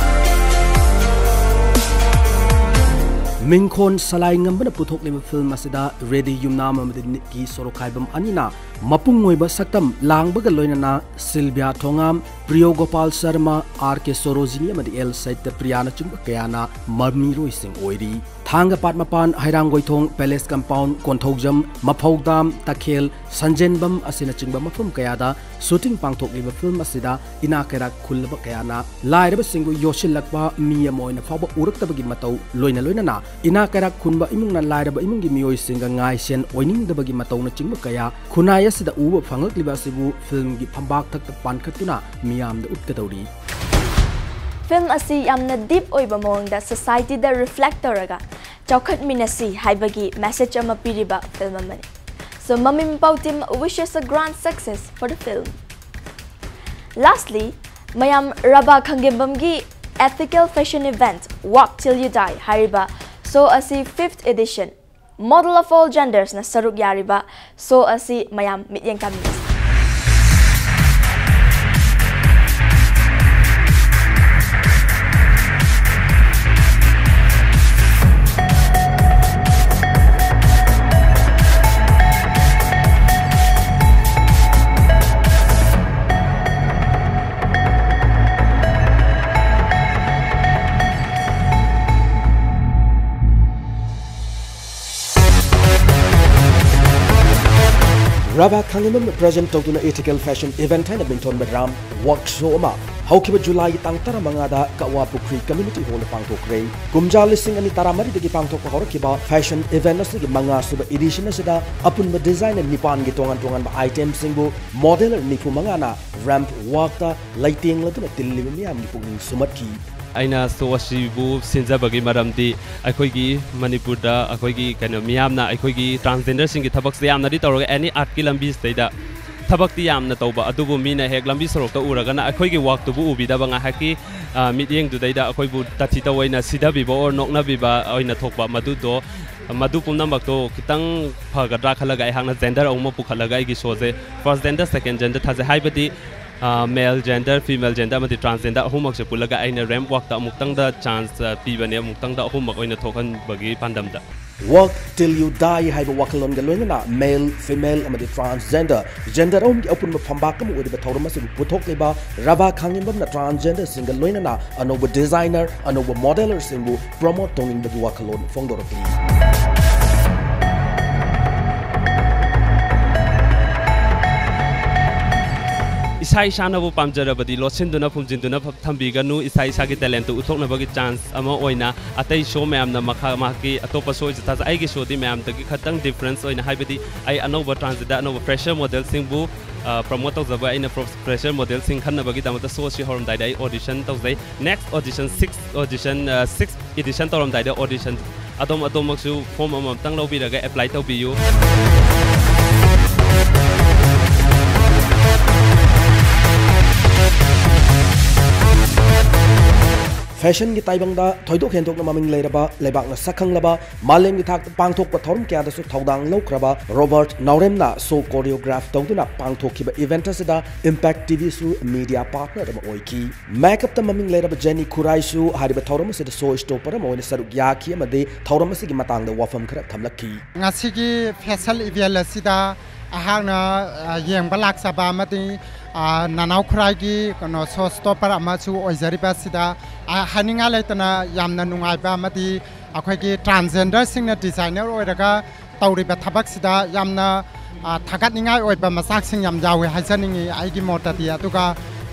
ꯃꯤꯡꯈꯣꯟ ꯁꯂꯥꯏ ꯉꯝꯕꯅ ꯄꯨꯊꯣꯛꯂꯤꯕ ꯐꯤꯂꯝ ꯑꯁꯤꯗ ꯔꯦꯗꯤ ꯌꯨꯝꯅꯥꯝ ꯑꯃꯗꯤ ꯅꯤꯛꯀꯤ ꯁꯣꯔꯣꯛꯈꯥꯏꯕꯝ ꯑꯅꯤꯅ ꯃꯄꯨꯡ ꯑꯣꯏꯕ ꯁꯛꯇꯝ ꯂꯥꯡꯕꯒ ꯂꯣꯏꯅꯅ ꯁꯤꯜꯕꯤꯌꯥ ꯊꯣꯉꯥꯝ, ꯄ꯭ꯔꯤꯌꯣ ꯒꯣꯄꯥꯜ ꯁꯔꯃ, ꯑꯥꯔ ꯀꯦ ꯁꯣꯔꯣꯖꯤꯅꯤ ꯑꯃꯗꯤ ꯑꯦꯜ ꯁꯩꯇꯄ꯭ꯔꯤꯌꯥꯅꯆꯤꯡꯕ ꯀꯌꯥꯅ ꯃꯃꯤꯔꯣꯏꯁꯤꯡ ꯑꯣꯏꯔꯤ꯫ ꯊꯥꯡꯒ ꯄꯥꯠ ꯃꯄꯥꯟ, ꯍꯩꯔꯥꯡꯒꯣꯏꯊꯣꯡ, ꯄꯦꯂꯦꯁ ꯀꯝꯄꯥꯎꯟ, ꯀꯣꯟꯊꯧꯖꯝ, ꯃꯐꯧꯗꯥꯝ, ꯇꯈꯦꯜ, ꯁꯟꯖꯦꯟꯕꯝ ꯑꯁꯤꯅꯆꯤꯡꯕ ꯃꯐꯝ ꯀꯌꯥꯗ ꯁꯨꯇꯤꯡ ꯄꯥꯡꯊꯣꯛꯂꯤꯕ ꯐꯤꯂꯝ ꯑꯁꯤꯗ ꯏꯅꯥꯛ ꯀꯩꯔꯥꯛ ꯈꯨꯜꯂꯕ ꯀꯌꯥꯅ ꯂꯥꯏꯔꯕꯁꯤꯡꯕꯨ ꯌꯣꯠꯁꯤꯜꯂꯛꯄ, ꯃꯤ ꯑꯃ ꯑꯣꯏꯅ ꯐꯥꯎꯕ ꯎꯔꯛꯇꯕꯒꯤ ꯃꯇꯧ, ꯂꯣꯏꯅ ꯂꯣꯏꯅꯅ ꯏꯅꯥꯛ ꯀꯩꯔꯥꯛ ꯈꯨꯟꯕ ꯏꯃꯨꯡꯅ ꯂꯥꯏꯔꯕ ꯏꯃꯨꯡꯒꯤ ꯃꯤꯑꯣꯏꯁꯤꯡꯒ ꯉꯥꯏꯁꯦꯟ ꯑꯣꯏꯅꯤꯡꯗꯕꯒꯤ ꯃꯇꯧꯅꯆꯤꯡꯕ ꯀꯌꯥ ꯈꯨꯟꯅꯥꯏ ꯑꯁꯤꯗ ꯎꯕ ꯐꯪꯂꯛꯂꯤꯕ ꯑꯁꯤꯕꯨ ꯐꯤꯂꯝꯒꯤ ꯐꯝꯕꯥꯛ ꯊꯛꯇ ꯄꯥꯟꯈꯠꯇꯨꯅ ꯃꯤꯌꯥꯝꯗ ꯎꯠꯀꯗꯧꯔꯤ꯫ ꯐꯤꯂꯝ ꯑꯁꯤ ꯌꯥꯝꯅ ꯗꯤꯞ ꯑꯣꯏꯕ ꯃꯑꯣꯡꯗ ꯁꯣꯁꯥꯏꯇꯤꯗ ꯔꯤꯐ꯭ꯂꯦꯛ ꯇꯧꯔꯒ ꯆꯥꯎꯈꯠꯃꯤꯟꯅꯁꯤ ꯍꯥꯏꯕꯒꯤ ꯃꯦꯁꯦꯖ ꯑꯃ ꯄꯤꯔꯤꯕ ꯐꯤꯂꯝ ꯑꯃꯅꯤ꯫ So, ꯃꯃꯤ ꯃꯄꯥꯎ team wishes a grand success for the film. Lastly, ꯃꯌꯥꯝ Rabha ꯈꯪꯒꯦꯝꯕꯝꯒꯤ ethical fashion event Walk Till You Die ꯍꯥꯏꯔꯤꯕ ꯁꯣ ꯑꯁꯤ fifth edition Model of All Gendersꯅ ꯁꯔꯨꯛ ꯌꯥꯔꯤꯕ ꯁꯣ ꯑꯁꯤ ꯃꯌꯥꯝ ꯃꯤꯠꯌꯦꯡ ꯇꯥꯃꯤꯟꯅꯁꯤ꯫ ꯔꯕꯥ ꯈꯥꯡꯉꯦꯝꯕꯝꯅ present ꯇꯧꯗꯨꯅ ethical fashion event ꯍꯥꯏꯅ ꯃꯤꯡꯊꯣꯟꯕ ꯔꯥꯝ ꯋꯥꯛ ꯁꯣ ꯑꯃ ꯍꯧꯈꯤꯕ ꯖꯨꯂꯥꯏꯒꯤ ꯇꯥꯡ ꯇꯔꯥꯃꯉꯥꯗ ꯀꯛꯋꯥ ꯄꯨꯈ꯭ꯔꯤ ꯀꯝꯃ꯭ꯌꯨꯅꯤꯇꯤ ꯍꯣꯜꯗ ꯄꯥꯡꯊꯣꯛꯈ꯭ꯔꯦ꯫ ꯀꯨꯝꯖꯥ ꯂꯤꯁꯤꯡ ꯑꯅꯤ ꯇꯔꯥꯃꯔꯤꯗꯒꯤ ꯄꯥꯡꯊꯣꯛꯄ ꯍꯧꯔꯛꯈꯤꯕ ꯐꯦꯁꯟ ꯏꯚꯦꯟꯠ ꯑꯁꯤꯒꯤ ꯃꯉꯥꯁꯨꯕ ꯏꯗꯤꯁꯟ ꯑꯁꯤꯗ ꯑꯄꯨꯟꯕ ꯗꯤꯖꯥꯏꯅꯔ ꯅꯤꯄꯥꯟꯒꯤ ꯇꯣꯉꯥꯟ ꯇꯣꯉꯥꯟꯕ ꯑꯥꯏꯇꯦꯝꯁꯤꯡꯕꯨ ꯃꯣꯗꯦꯂꯔ ꯅꯤꯐꯨ ꯃꯉꯥꯅ ꯔꯦꯝꯞ ꯋꯥꯛꯇ ꯂꯩꯇꯦꯡꯂꯗꯨꯅ ꯇꯤꯜꯂꯤꯕ ꯃꯤꯌꯥꯝꯒꯤ ꯄꯨꯛꯅꯤꯡ ꯁꯨꯝꯍꯠꯈꯤ꯫ ꯑꯩꯅ ꯁꯣ ꯑꯁꯤꯕꯨ ꯁꯤꯟꯖꯕꯒꯤ ꯃꯔꯝꯗꯤ ꯑꯩꯈꯣꯏꯒꯤ ꯃꯅꯤꯄꯨꯔꯗ ꯑꯩꯈꯣꯏꯒꯤ ꯀꯩꯅꯣ ꯃꯤꯌꯥꯝꯅ ꯑꯩꯈꯣꯏꯒꯤ ꯇ꯭ꯔꯥꯟꯁꯖꯦꯟꯗꯔꯁꯤꯡꯒꯤ ꯊꯕꯛꯁꯦ ꯌꯥꯝꯅꯗꯤ ꯇꯧꯔꯒ ꯑꯦꯅꯤ ꯑꯥꯔꯠꯀꯤ ꯂꯝꯕꯤꯁꯤꯗꯩꯗ ꯊꯕꯛꯇꯤ ꯌꯥꯝꯅ ꯇꯧꯕ, ꯑꯗꯨꯕꯨ ꯃꯤꯅ ꯍꯦꯛ ꯂꯝꯕꯤ ꯁꯣꯔꯣꯛꯇ ꯎꯔꯒꯅ ꯑꯩꯈꯣꯏꯒꯤ ꯋꯥꯛꯇꯨꯕꯨ ꯎꯕꯤꯗꯕ ꯉꯥꯏꯍꯥꯛꯀꯤ, ꯑ, ꯃꯤꯠꯌꯦꯡꯗꯨꯗꯩꯗ ꯑꯩꯈꯣꯏꯕꯨ ꯇꯊꯤ ꯇꯧꯑꯣꯏꯅ ꯁꯤꯊꯕꯤꯕ or ꯅꯣꯛꯅꯕꯤꯕ ꯑꯣꯏꯅ ꯊꯣꯛꯄ, ꯃꯗꯨꯗꯣ, ꯃꯗꯨ ꯄꯨꯝꯅꯃꯛꯇꯣ ꯈꯤꯇꯪ ꯐꯒꯗ꯭ꯔꯥ ꯈꯜꯂꯒ ꯑꯩꯍꯥꯛꯅ ꯖꯦꯟꯗꯔ ꯑꯍꯨꯝꯃꯛ ꯄꯨꯈꯠꯂꯒ ꯑꯩꯒꯤ ꯁꯣꯁꯦ ꯐꯥꯔꯁ ꯖꯦꯟꯗꯔ, ꯁꯦꯀꯦꯟ ꯖꯦꯟꯗꯔ ꯊꯥꯖꯩ꯫ ꯍꯥꯏꯕꯗꯤ, ꯑ, ꯃꯦꯜ ꯖꯦꯟꯗꯔ, ꯐꯤꯃꯦꯜ ꯖꯦꯟꯗꯔ ꯑꯃꯗꯤ ꯇ꯭ꯔꯥꯟꯁꯖꯦꯟꯗꯔ ꯑꯍꯨꯝꯃꯛꯁꯦ ꯄꯨꯜꯂꯒ ꯑꯩꯅ ꯔꯦꯝꯞ ꯋꯥꯛꯇ ꯑꯃꯨꯛꯇꯪꯗ ꯆꯥꯟꯁ, ꯑ, ꯄꯤꯕꯅꯦ, ꯑꯃꯨꯛꯇꯪꯗ ꯑꯍꯨꯝꯃꯛ ꯑꯣꯏꯅ ꯊꯣꯛꯍꯟꯕꯒꯤ ꯄꯥꯟꯗꯝꯗ꯫ Work Till You Die ꯍꯥꯏꯕ ꯋꯥꯈꯜꯂꯣꯟꯒ ꯂꯣꯏꯅꯅ ꯃꯦꯜ, ꯐꯤꯃꯦꯜ ꯑꯃꯗꯤ ꯇ꯭ꯔꯥꯟꯁꯖꯦꯟꯗꯔ, ꯖꯦꯟꯗꯔ ꯑꯍꯨꯝꯒꯤ ꯑꯄꯨꯟꯕ ꯐꯝꯕꯥꯛ ꯑꯃ ꯑꯣꯏꯔꯤꯕ ꯊꯧꯔꯝ ꯑꯁꯤꯕꯨ ꯄꯨꯊꯣꯛꯂꯤꯕ ꯔꯥꯚꯥ ꯈꯥꯡꯉꯦꯝꯕꯝꯅ ꯇ꯭ꯔꯥꯟꯁꯖꯦꯟꯗꯔꯁꯤꯡꯒ ꯂꯣꯏꯅꯅ ꯑꯅꯧꯕ ꯗꯤꯖꯥꯏꯅꯔ, ꯑꯅꯧꯕ ꯃꯣꯗꯦꯂꯔꯁꯤꯡꯕꯨ ꯄ꯭ꯔꯣꯃꯣꯠ ꯇꯧꯅꯤꯡꯕꯒꯤ ꯋꯥꯈꯜꯂꯣꯟ ꯐꯣꯡꯗꯣꯔꯛꯂꯤ꯫ ꯏꯁꯥ ꯏꯁꯥꯅꯕꯨ ꯄꯥꯝꯖꯔꯕꯗꯤ ꯂꯣꯠꯁꯤꯟꯗꯨꯅ ꯐꯨꯝꯖꯤꯟꯗꯨꯅ ꯐ-, ꯊꯝꯕꯤꯒꯅꯨ꯫ ꯏꯁꯥ ꯏꯁꯥꯒꯤ ꯇꯦꯂꯦꯟꯠꯇꯨ ꯎꯠꯊꯣꯛꯅꯕꯒꯤ ꯆꯥꯟꯁ ꯑꯃ ꯑꯣꯏꯅ ꯑꯇꯩ ꯁꯣ ꯃꯌꯥꯝꯅ ꯃꯈꯥ ꯃꯍꯥꯛꯀꯤ ꯑꯇꯣꯞꯄ ꯁꯣ ꯑꯣꯏꯖ ꯇꯥꯔꯁꯨ ꯑꯩꯒꯤ ꯁꯣꯗꯤ ꯃꯌꯥꯝꯗꯒꯤ ꯈꯇꯪ ꯗꯤꯐ꯭ꯔꯦꯟꯁ ꯑꯣꯏꯅ, ꯍꯥꯏꯕꯗꯤ ꯑꯩ ꯑꯅꯧꯕ ꯇ꯭ꯔꯥꯟꯁꯖꯦꯟꯗꯔ, ꯑꯅꯧꯕ ꯐ꯭ꯔꯦꯁꯔ ꯃꯣꯗꯦꯜꯁꯤꯡꯕꯨ, ꯑ, ꯄ꯭ꯔꯣꯃꯣꯠ ꯇꯧꯖꯕ, ꯑꯩꯅ ꯐ꯭ꯔꯣ-, ꯐ꯭ꯔꯦꯁꯔ ꯃꯣꯗꯦꯜꯁꯤꯡ ꯈꯟꯅꯕꯒꯤꯗꯃꯛꯇ ꯁꯣ ꯑꯁꯤ ꯍꯧꯔꯝꯗꯥꯏꯗ ꯑꯩ ꯑꯣꯗꯤꯁꯟ ꯇꯧꯖꯩ꯫ ꯅꯦꯛꯁ ꯑꯣꯗꯤꯁꯟ ꯁꯤꯛꯁ ꯑꯣꯗꯤꯁꯟ, ꯑ, ꯁꯤꯛꯁ ꯏꯗꯤꯁꯟ ꯇꯧꯔꯝꯗꯥꯏꯗ ꯑꯣꯗꯤꯁꯟ ꯑꯗꯣꯝ ꯑꯗꯣꯝꯃꯛꯁꯨ ꯐꯣꯔꯝ ꯑꯃꯃꯝꯇꯪ ꯂꯧꯕꯤꯔꯒ ꯑꯦꯄ꯭ꯂꯥꯏ ꯇꯧꯕꯤꯌꯨ꯫ ꯐꯦꯁꯟꯒꯤ ꯇꯥꯏꯕꯪꯗ ꯊꯣꯏꯗꯣꯛ ꯍꯦꯟꯗꯣꯛꯅ ꯃꯃꯤꯡ ꯂꯩꯔꯕ, ꯂꯩꯕꯥꯛꯅ ꯁꯛꯈꯪꯂꯕ, ꯃꯥꯂꯦꯝꯒꯤ ꯊꯥꯛꯇ ꯄꯥꯡꯊꯣꯛꯄ ꯊꯧꯔꯝ ꯀꯌꯥꯗꯁꯨ ꯊꯧꯗꯥꯡ ꯂꯧꯈ꯭ꯔꯕ ꯔꯣꯕꯥꯔꯠ ꯅꯥꯎꯔꯦꯝꯅ ꯁꯣ ꯀꯣꯔꯤꯌꯣꯒ꯭ꯔꯥꯐ ꯇꯧꯗꯨꯅ ꯄꯥꯡꯊꯣꯛꯈꯤꯕ ꯏꯚꯦꯟꯠ ꯑꯁꯤꯗ ꯏꯝꯄꯦꯛ ꯇꯤꯚꯤꯁꯨ ꯃꯤꯗꯤꯌꯥ ꯄꯥꯔꯠꯅꯔ ꯑꯃ ꯑꯣꯏꯈꯤ꯫ ꯃꯦꯀꯞꯇ ꯃꯃꯤꯡ ꯂꯩꯔꯕ ꯖꯦꯅꯤ ꯈꯨꯔꯥꯏꯁꯨ ꯍꯥꯏꯔꯤꯕ ꯊꯧꯔꯝ ꯑꯁꯤꯗ ꯁꯣ ꯁ꯭ꯇꯣꯄꯔ ꯑꯃ ꯑꯣꯏꯅ ꯁꯔꯨꯛ ꯌꯥꯈꯤ ꯑꯃꯗꯤ ꯊꯧꯔꯝ ꯑꯁꯤꯒꯤ ꯃꯇꯥꯡꯗ ꯋꯥꯐꯝ ꯈꯔ ꯊꯝꯂꯛꯈꯤ꯫ ꯉꯁꯤꯒꯤ ꯐꯦꯁꯟ ꯏꯚꯦꯟꯠ ꯑꯁꯤꯗ ꯑꯩꯍꯥꯛꯅ, ꯑ, ꯌꯦꯡꯕ ꯂꯥꯛꯆꯕ ꯑꯃꯗꯤ, ꯑ, ꯅꯅꯥꯎ ꯈꯨꯔꯥꯏꯒꯤ ꯀꯩꯅꯣ ꯁꯣ ꯁ꯭ꯇꯣꯄꯔ ꯑꯃꯁꯨ ꯑꯣꯏꯖꯔꯤꯕ ꯑꯁꯤꯗ, ꯑ, ꯍꯥꯏꯅꯤꯡꯉꯥꯏ ꯂꯩꯇꯅ ꯌꯥꯝꯅ ꯅꯨꯡꯉꯥꯏꯕ ꯑꯃꯗꯤ ꯑꯩꯈꯣꯏꯒꯤ ꯇ꯭ꯔꯥꯟꯁꯖꯦꯟꯗꯔꯁꯤꯡꯅ ꯗꯤꯖꯥꯏꯅꯔ ꯑꯣꯏꯔꯒ ꯇꯧꯔꯤꯕ ꯊꯕꯛꯁꯤꯗ ꯌꯥꯝꯅ, ꯑ, ꯊꯥꯒꯠꯅꯤꯡꯉꯥꯏ ꯑꯣꯏꯕ ꯃꯆꯥꯛꯁꯤꯡ ꯌꯥꯝ ꯌꯥꯎꯋꯦ ꯍꯥꯏꯖꯅꯤꯡꯉꯤ ꯑꯩꯒꯤ ꯃꯣꯠꯇꯗꯤ꯫ ꯑꯗꯨꯒ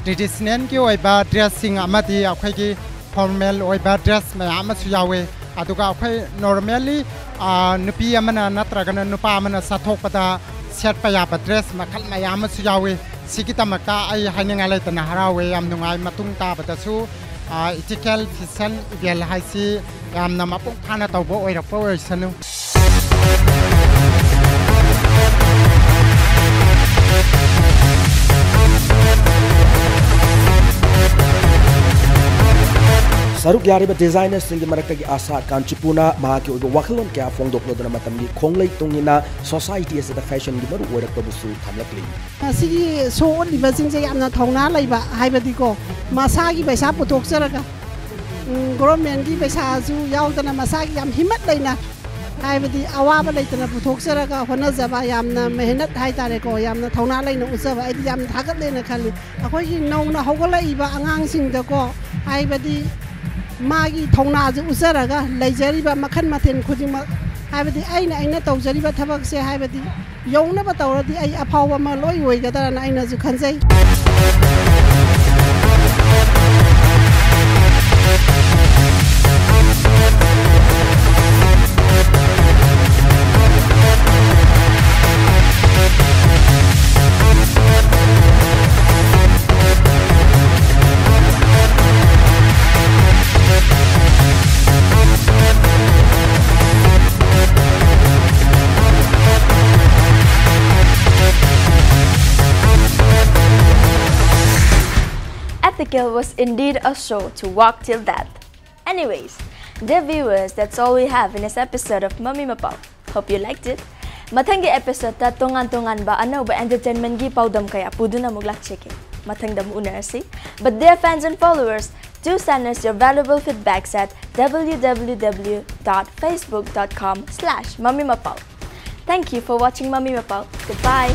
ꯇ꯭ꯔꯦꯗꯤꯁꯅꯦꯜꯒꯤ ꯑꯣꯏꯕ ꯗ꯭ꯔꯦꯁꯁꯤꯡ ꯑꯃꯗꯤ ꯑꯩꯈꯣꯏꯒꯤ ꯐꯣꯔꯃꯦꯜ ꯑꯣꯏꯕ ꯗ꯭ꯔꯦꯁ ꯃꯌꯥꯝ ꯑꯃꯁꯨ ꯌꯥꯎꯋꯦ꯫ ꯑꯗꯨꯒ ꯑꯩꯈꯣꯏ ꯅꯣꯔꯃꯦꯜꯂꯤ ꯅꯨꯄꯤ ꯑꯃꯅ ꯅꯠꯇ꯭ꯔꯒꯅ ꯅꯨꯄꯥ ꯑꯃꯅ ꯆꯠꯊꯣꯛꯄꯗ ꯁꯦꯠꯄ ꯌꯥꯕ ꯗ꯭ꯔꯦꯁ ꯃꯈꯜ ꯃꯌꯥꯝ ꯑꯃꯁꯨ ꯌꯥꯎꯋꯤ꯫ ꯁꯤꯒꯤꯗꯃꯛꯇ ꯑꯩ ꯍꯥꯏꯅꯤꯡꯉꯥꯏ ꯂꯩꯇꯅ ꯍꯔꯥꯎꯋꯦ, ꯌꯥꯝ ꯅꯨꯡꯉꯥꯏ꯫ ꯃꯇꯨꯡ ꯇꯥꯕꯗꯁꯨ ꯏꯊꯤꯀꯦꯜ ꯐꯦꯁꯟ ꯏꯚꯦꯟ ꯍꯥꯏꯁꯤ ꯌꯥꯝꯅ ꯃꯄꯨꯡ ꯐꯥꯅ ꯇꯧꯕ ꯑꯣꯏꯔꯛꯄ ꯑꯣꯏꯁꯅꯨ꯫ ꯁꯔꯨꯛ ꯌꯥꯔꯤꯕ ꯗꯤꯖꯥꯏꯅꯔꯁꯤꯡꯒꯤ ꯃꯔꯛꯇꯒꯤ ꯑꯥꯁꯥ ꯀꯥꯟꯆꯤꯄꯨꯔꯅ ꯃꯍꯥꯛꯀꯤ ꯑꯣꯏꯕ ꯋꯥꯈꯜꯂꯣꯟ ꯀꯌꯥ ꯐꯣꯡꯗꯣꯛꯂꯗꯨꯅ ꯃꯇꯝꯒꯤ ꯈꯣꯡꯂꯩ ꯇꯨꯡ ꯏꯟꯅ ꯁꯣꯁꯥꯏꯇꯤ ꯑꯁꯤꯗ ꯐꯦꯁꯟꯒꯤ ꯃꯔꯨ ꯑꯣꯏꯔꯛꯄꯕꯨꯁꯨ ꯊꯝꯂꯛꯂꯤ꯫ ꯃꯁꯤꯒꯤ ꯁꯣ ꯎꯠꯂꯤꯕꯁꯤꯡꯁꯦ ꯌꯥꯝꯅ ꯊꯧꯅꯥ ꯂꯩꯕ, ꯍꯥꯏꯕꯗꯤꯀꯣ, ꯃꯁꯥꯒꯤ ꯄꯩꯁꯥ ꯄꯨꯊꯣꯛꯆꯔꯒ, ꯎꯝ, ꯒꯣꯔꯃꯦꯟꯒꯤ ꯄꯩꯁꯥꯁꯨ ꯌꯥꯎꯗꯅ ꯃꯁꯥꯒꯤ ꯌꯥꯝ ꯍꯤꯝꯃꯠ ꯂꯩꯅ, ꯍꯥꯏꯕꯗꯤ ꯑꯋꯥꯕ ꯂꯩꯇꯅ ꯄꯨꯊꯣꯛꯆꯔꯒ ꯍꯣꯠꯅꯖꯕ, ꯌꯥꯝꯅ ꯃꯦꯍꯅꯠ ꯍꯥꯏꯇꯥꯔꯦꯀꯣ, ꯌꯥꯝꯅ ꯊꯧꯅꯥ ꯂꯩꯅ ꯎꯠꯆꯕ, ꯑꯩꯗꯤ ꯌꯥꯝꯅ ꯊꯥꯒꯠꯂꯦꯅ ꯈꯜꯂꯤ꯫ ꯑꯩꯈꯣꯏꯒꯤ ꯅꯧꯅ ꯍꯧꯒꯠꯂꯛꯏꯕ ꯑꯉꯥꯡꯁꯤꯡꯗꯀꯣ, ꯍꯥꯏꯕꯗꯤ ꯃꯥꯒꯤ ꯊꯧꯅꯥꯁꯦ ꯎꯠꯆꯔꯒ ꯂꯩꯖꯔꯤꯕ ꯃꯈꯜ ꯃꯊꯦꯜ ꯈꯨꯗꯤꯡꯃꯛ, ꯍꯥꯏꯕꯗꯤ ꯑꯩꯅ, ꯑꯩꯅ ꯇꯧꯖꯔꯤꯕ ꯊꯕꯛꯁꯦ, ꯍꯥꯏꯕꯗꯤ ꯌꯧꯅꯕ ꯇꯧꯔꯗꯤ ꯑꯩ ꯑꯐꯥꯎꯕ ꯑꯃ ꯂꯣꯏ ꯑꯣꯏꯒꯗ꯭ꯔꯅ ꯑꯩꯅꯁꯨ ꯈꯟꯖꯩ꯫ Ethical was indeed a show to walk till death. Anyways, dear viewers, that's all we have in this episode of Mami Mapao. Hope you liked it. ꯃꯊꯪꯒꯤ episode ꯇ ꯇꯣꯉꯥꯟ ꯇꯣꯉꯥꯟꯕ ꯑꯅꯧꯕ entertainment ꯀꯤ ꯄꯥꯎꯗꯝ ꯀꯌꯥ ꯄꯨꯗꯨꯅ ꯑꯃꯨꯛ ꯂꯥꯛꯆꯒꯦ꯫ ꯃꯊꯪꯗ ꯑꯃꯨꯛ ꯎꯅꯔꯁꯤ꯫ But dear fans and followers, do send us your valuable feedbacks at w w w dot facebook dot com slash mamimapao. Thank you for watching Mami Mapao. Goodbye.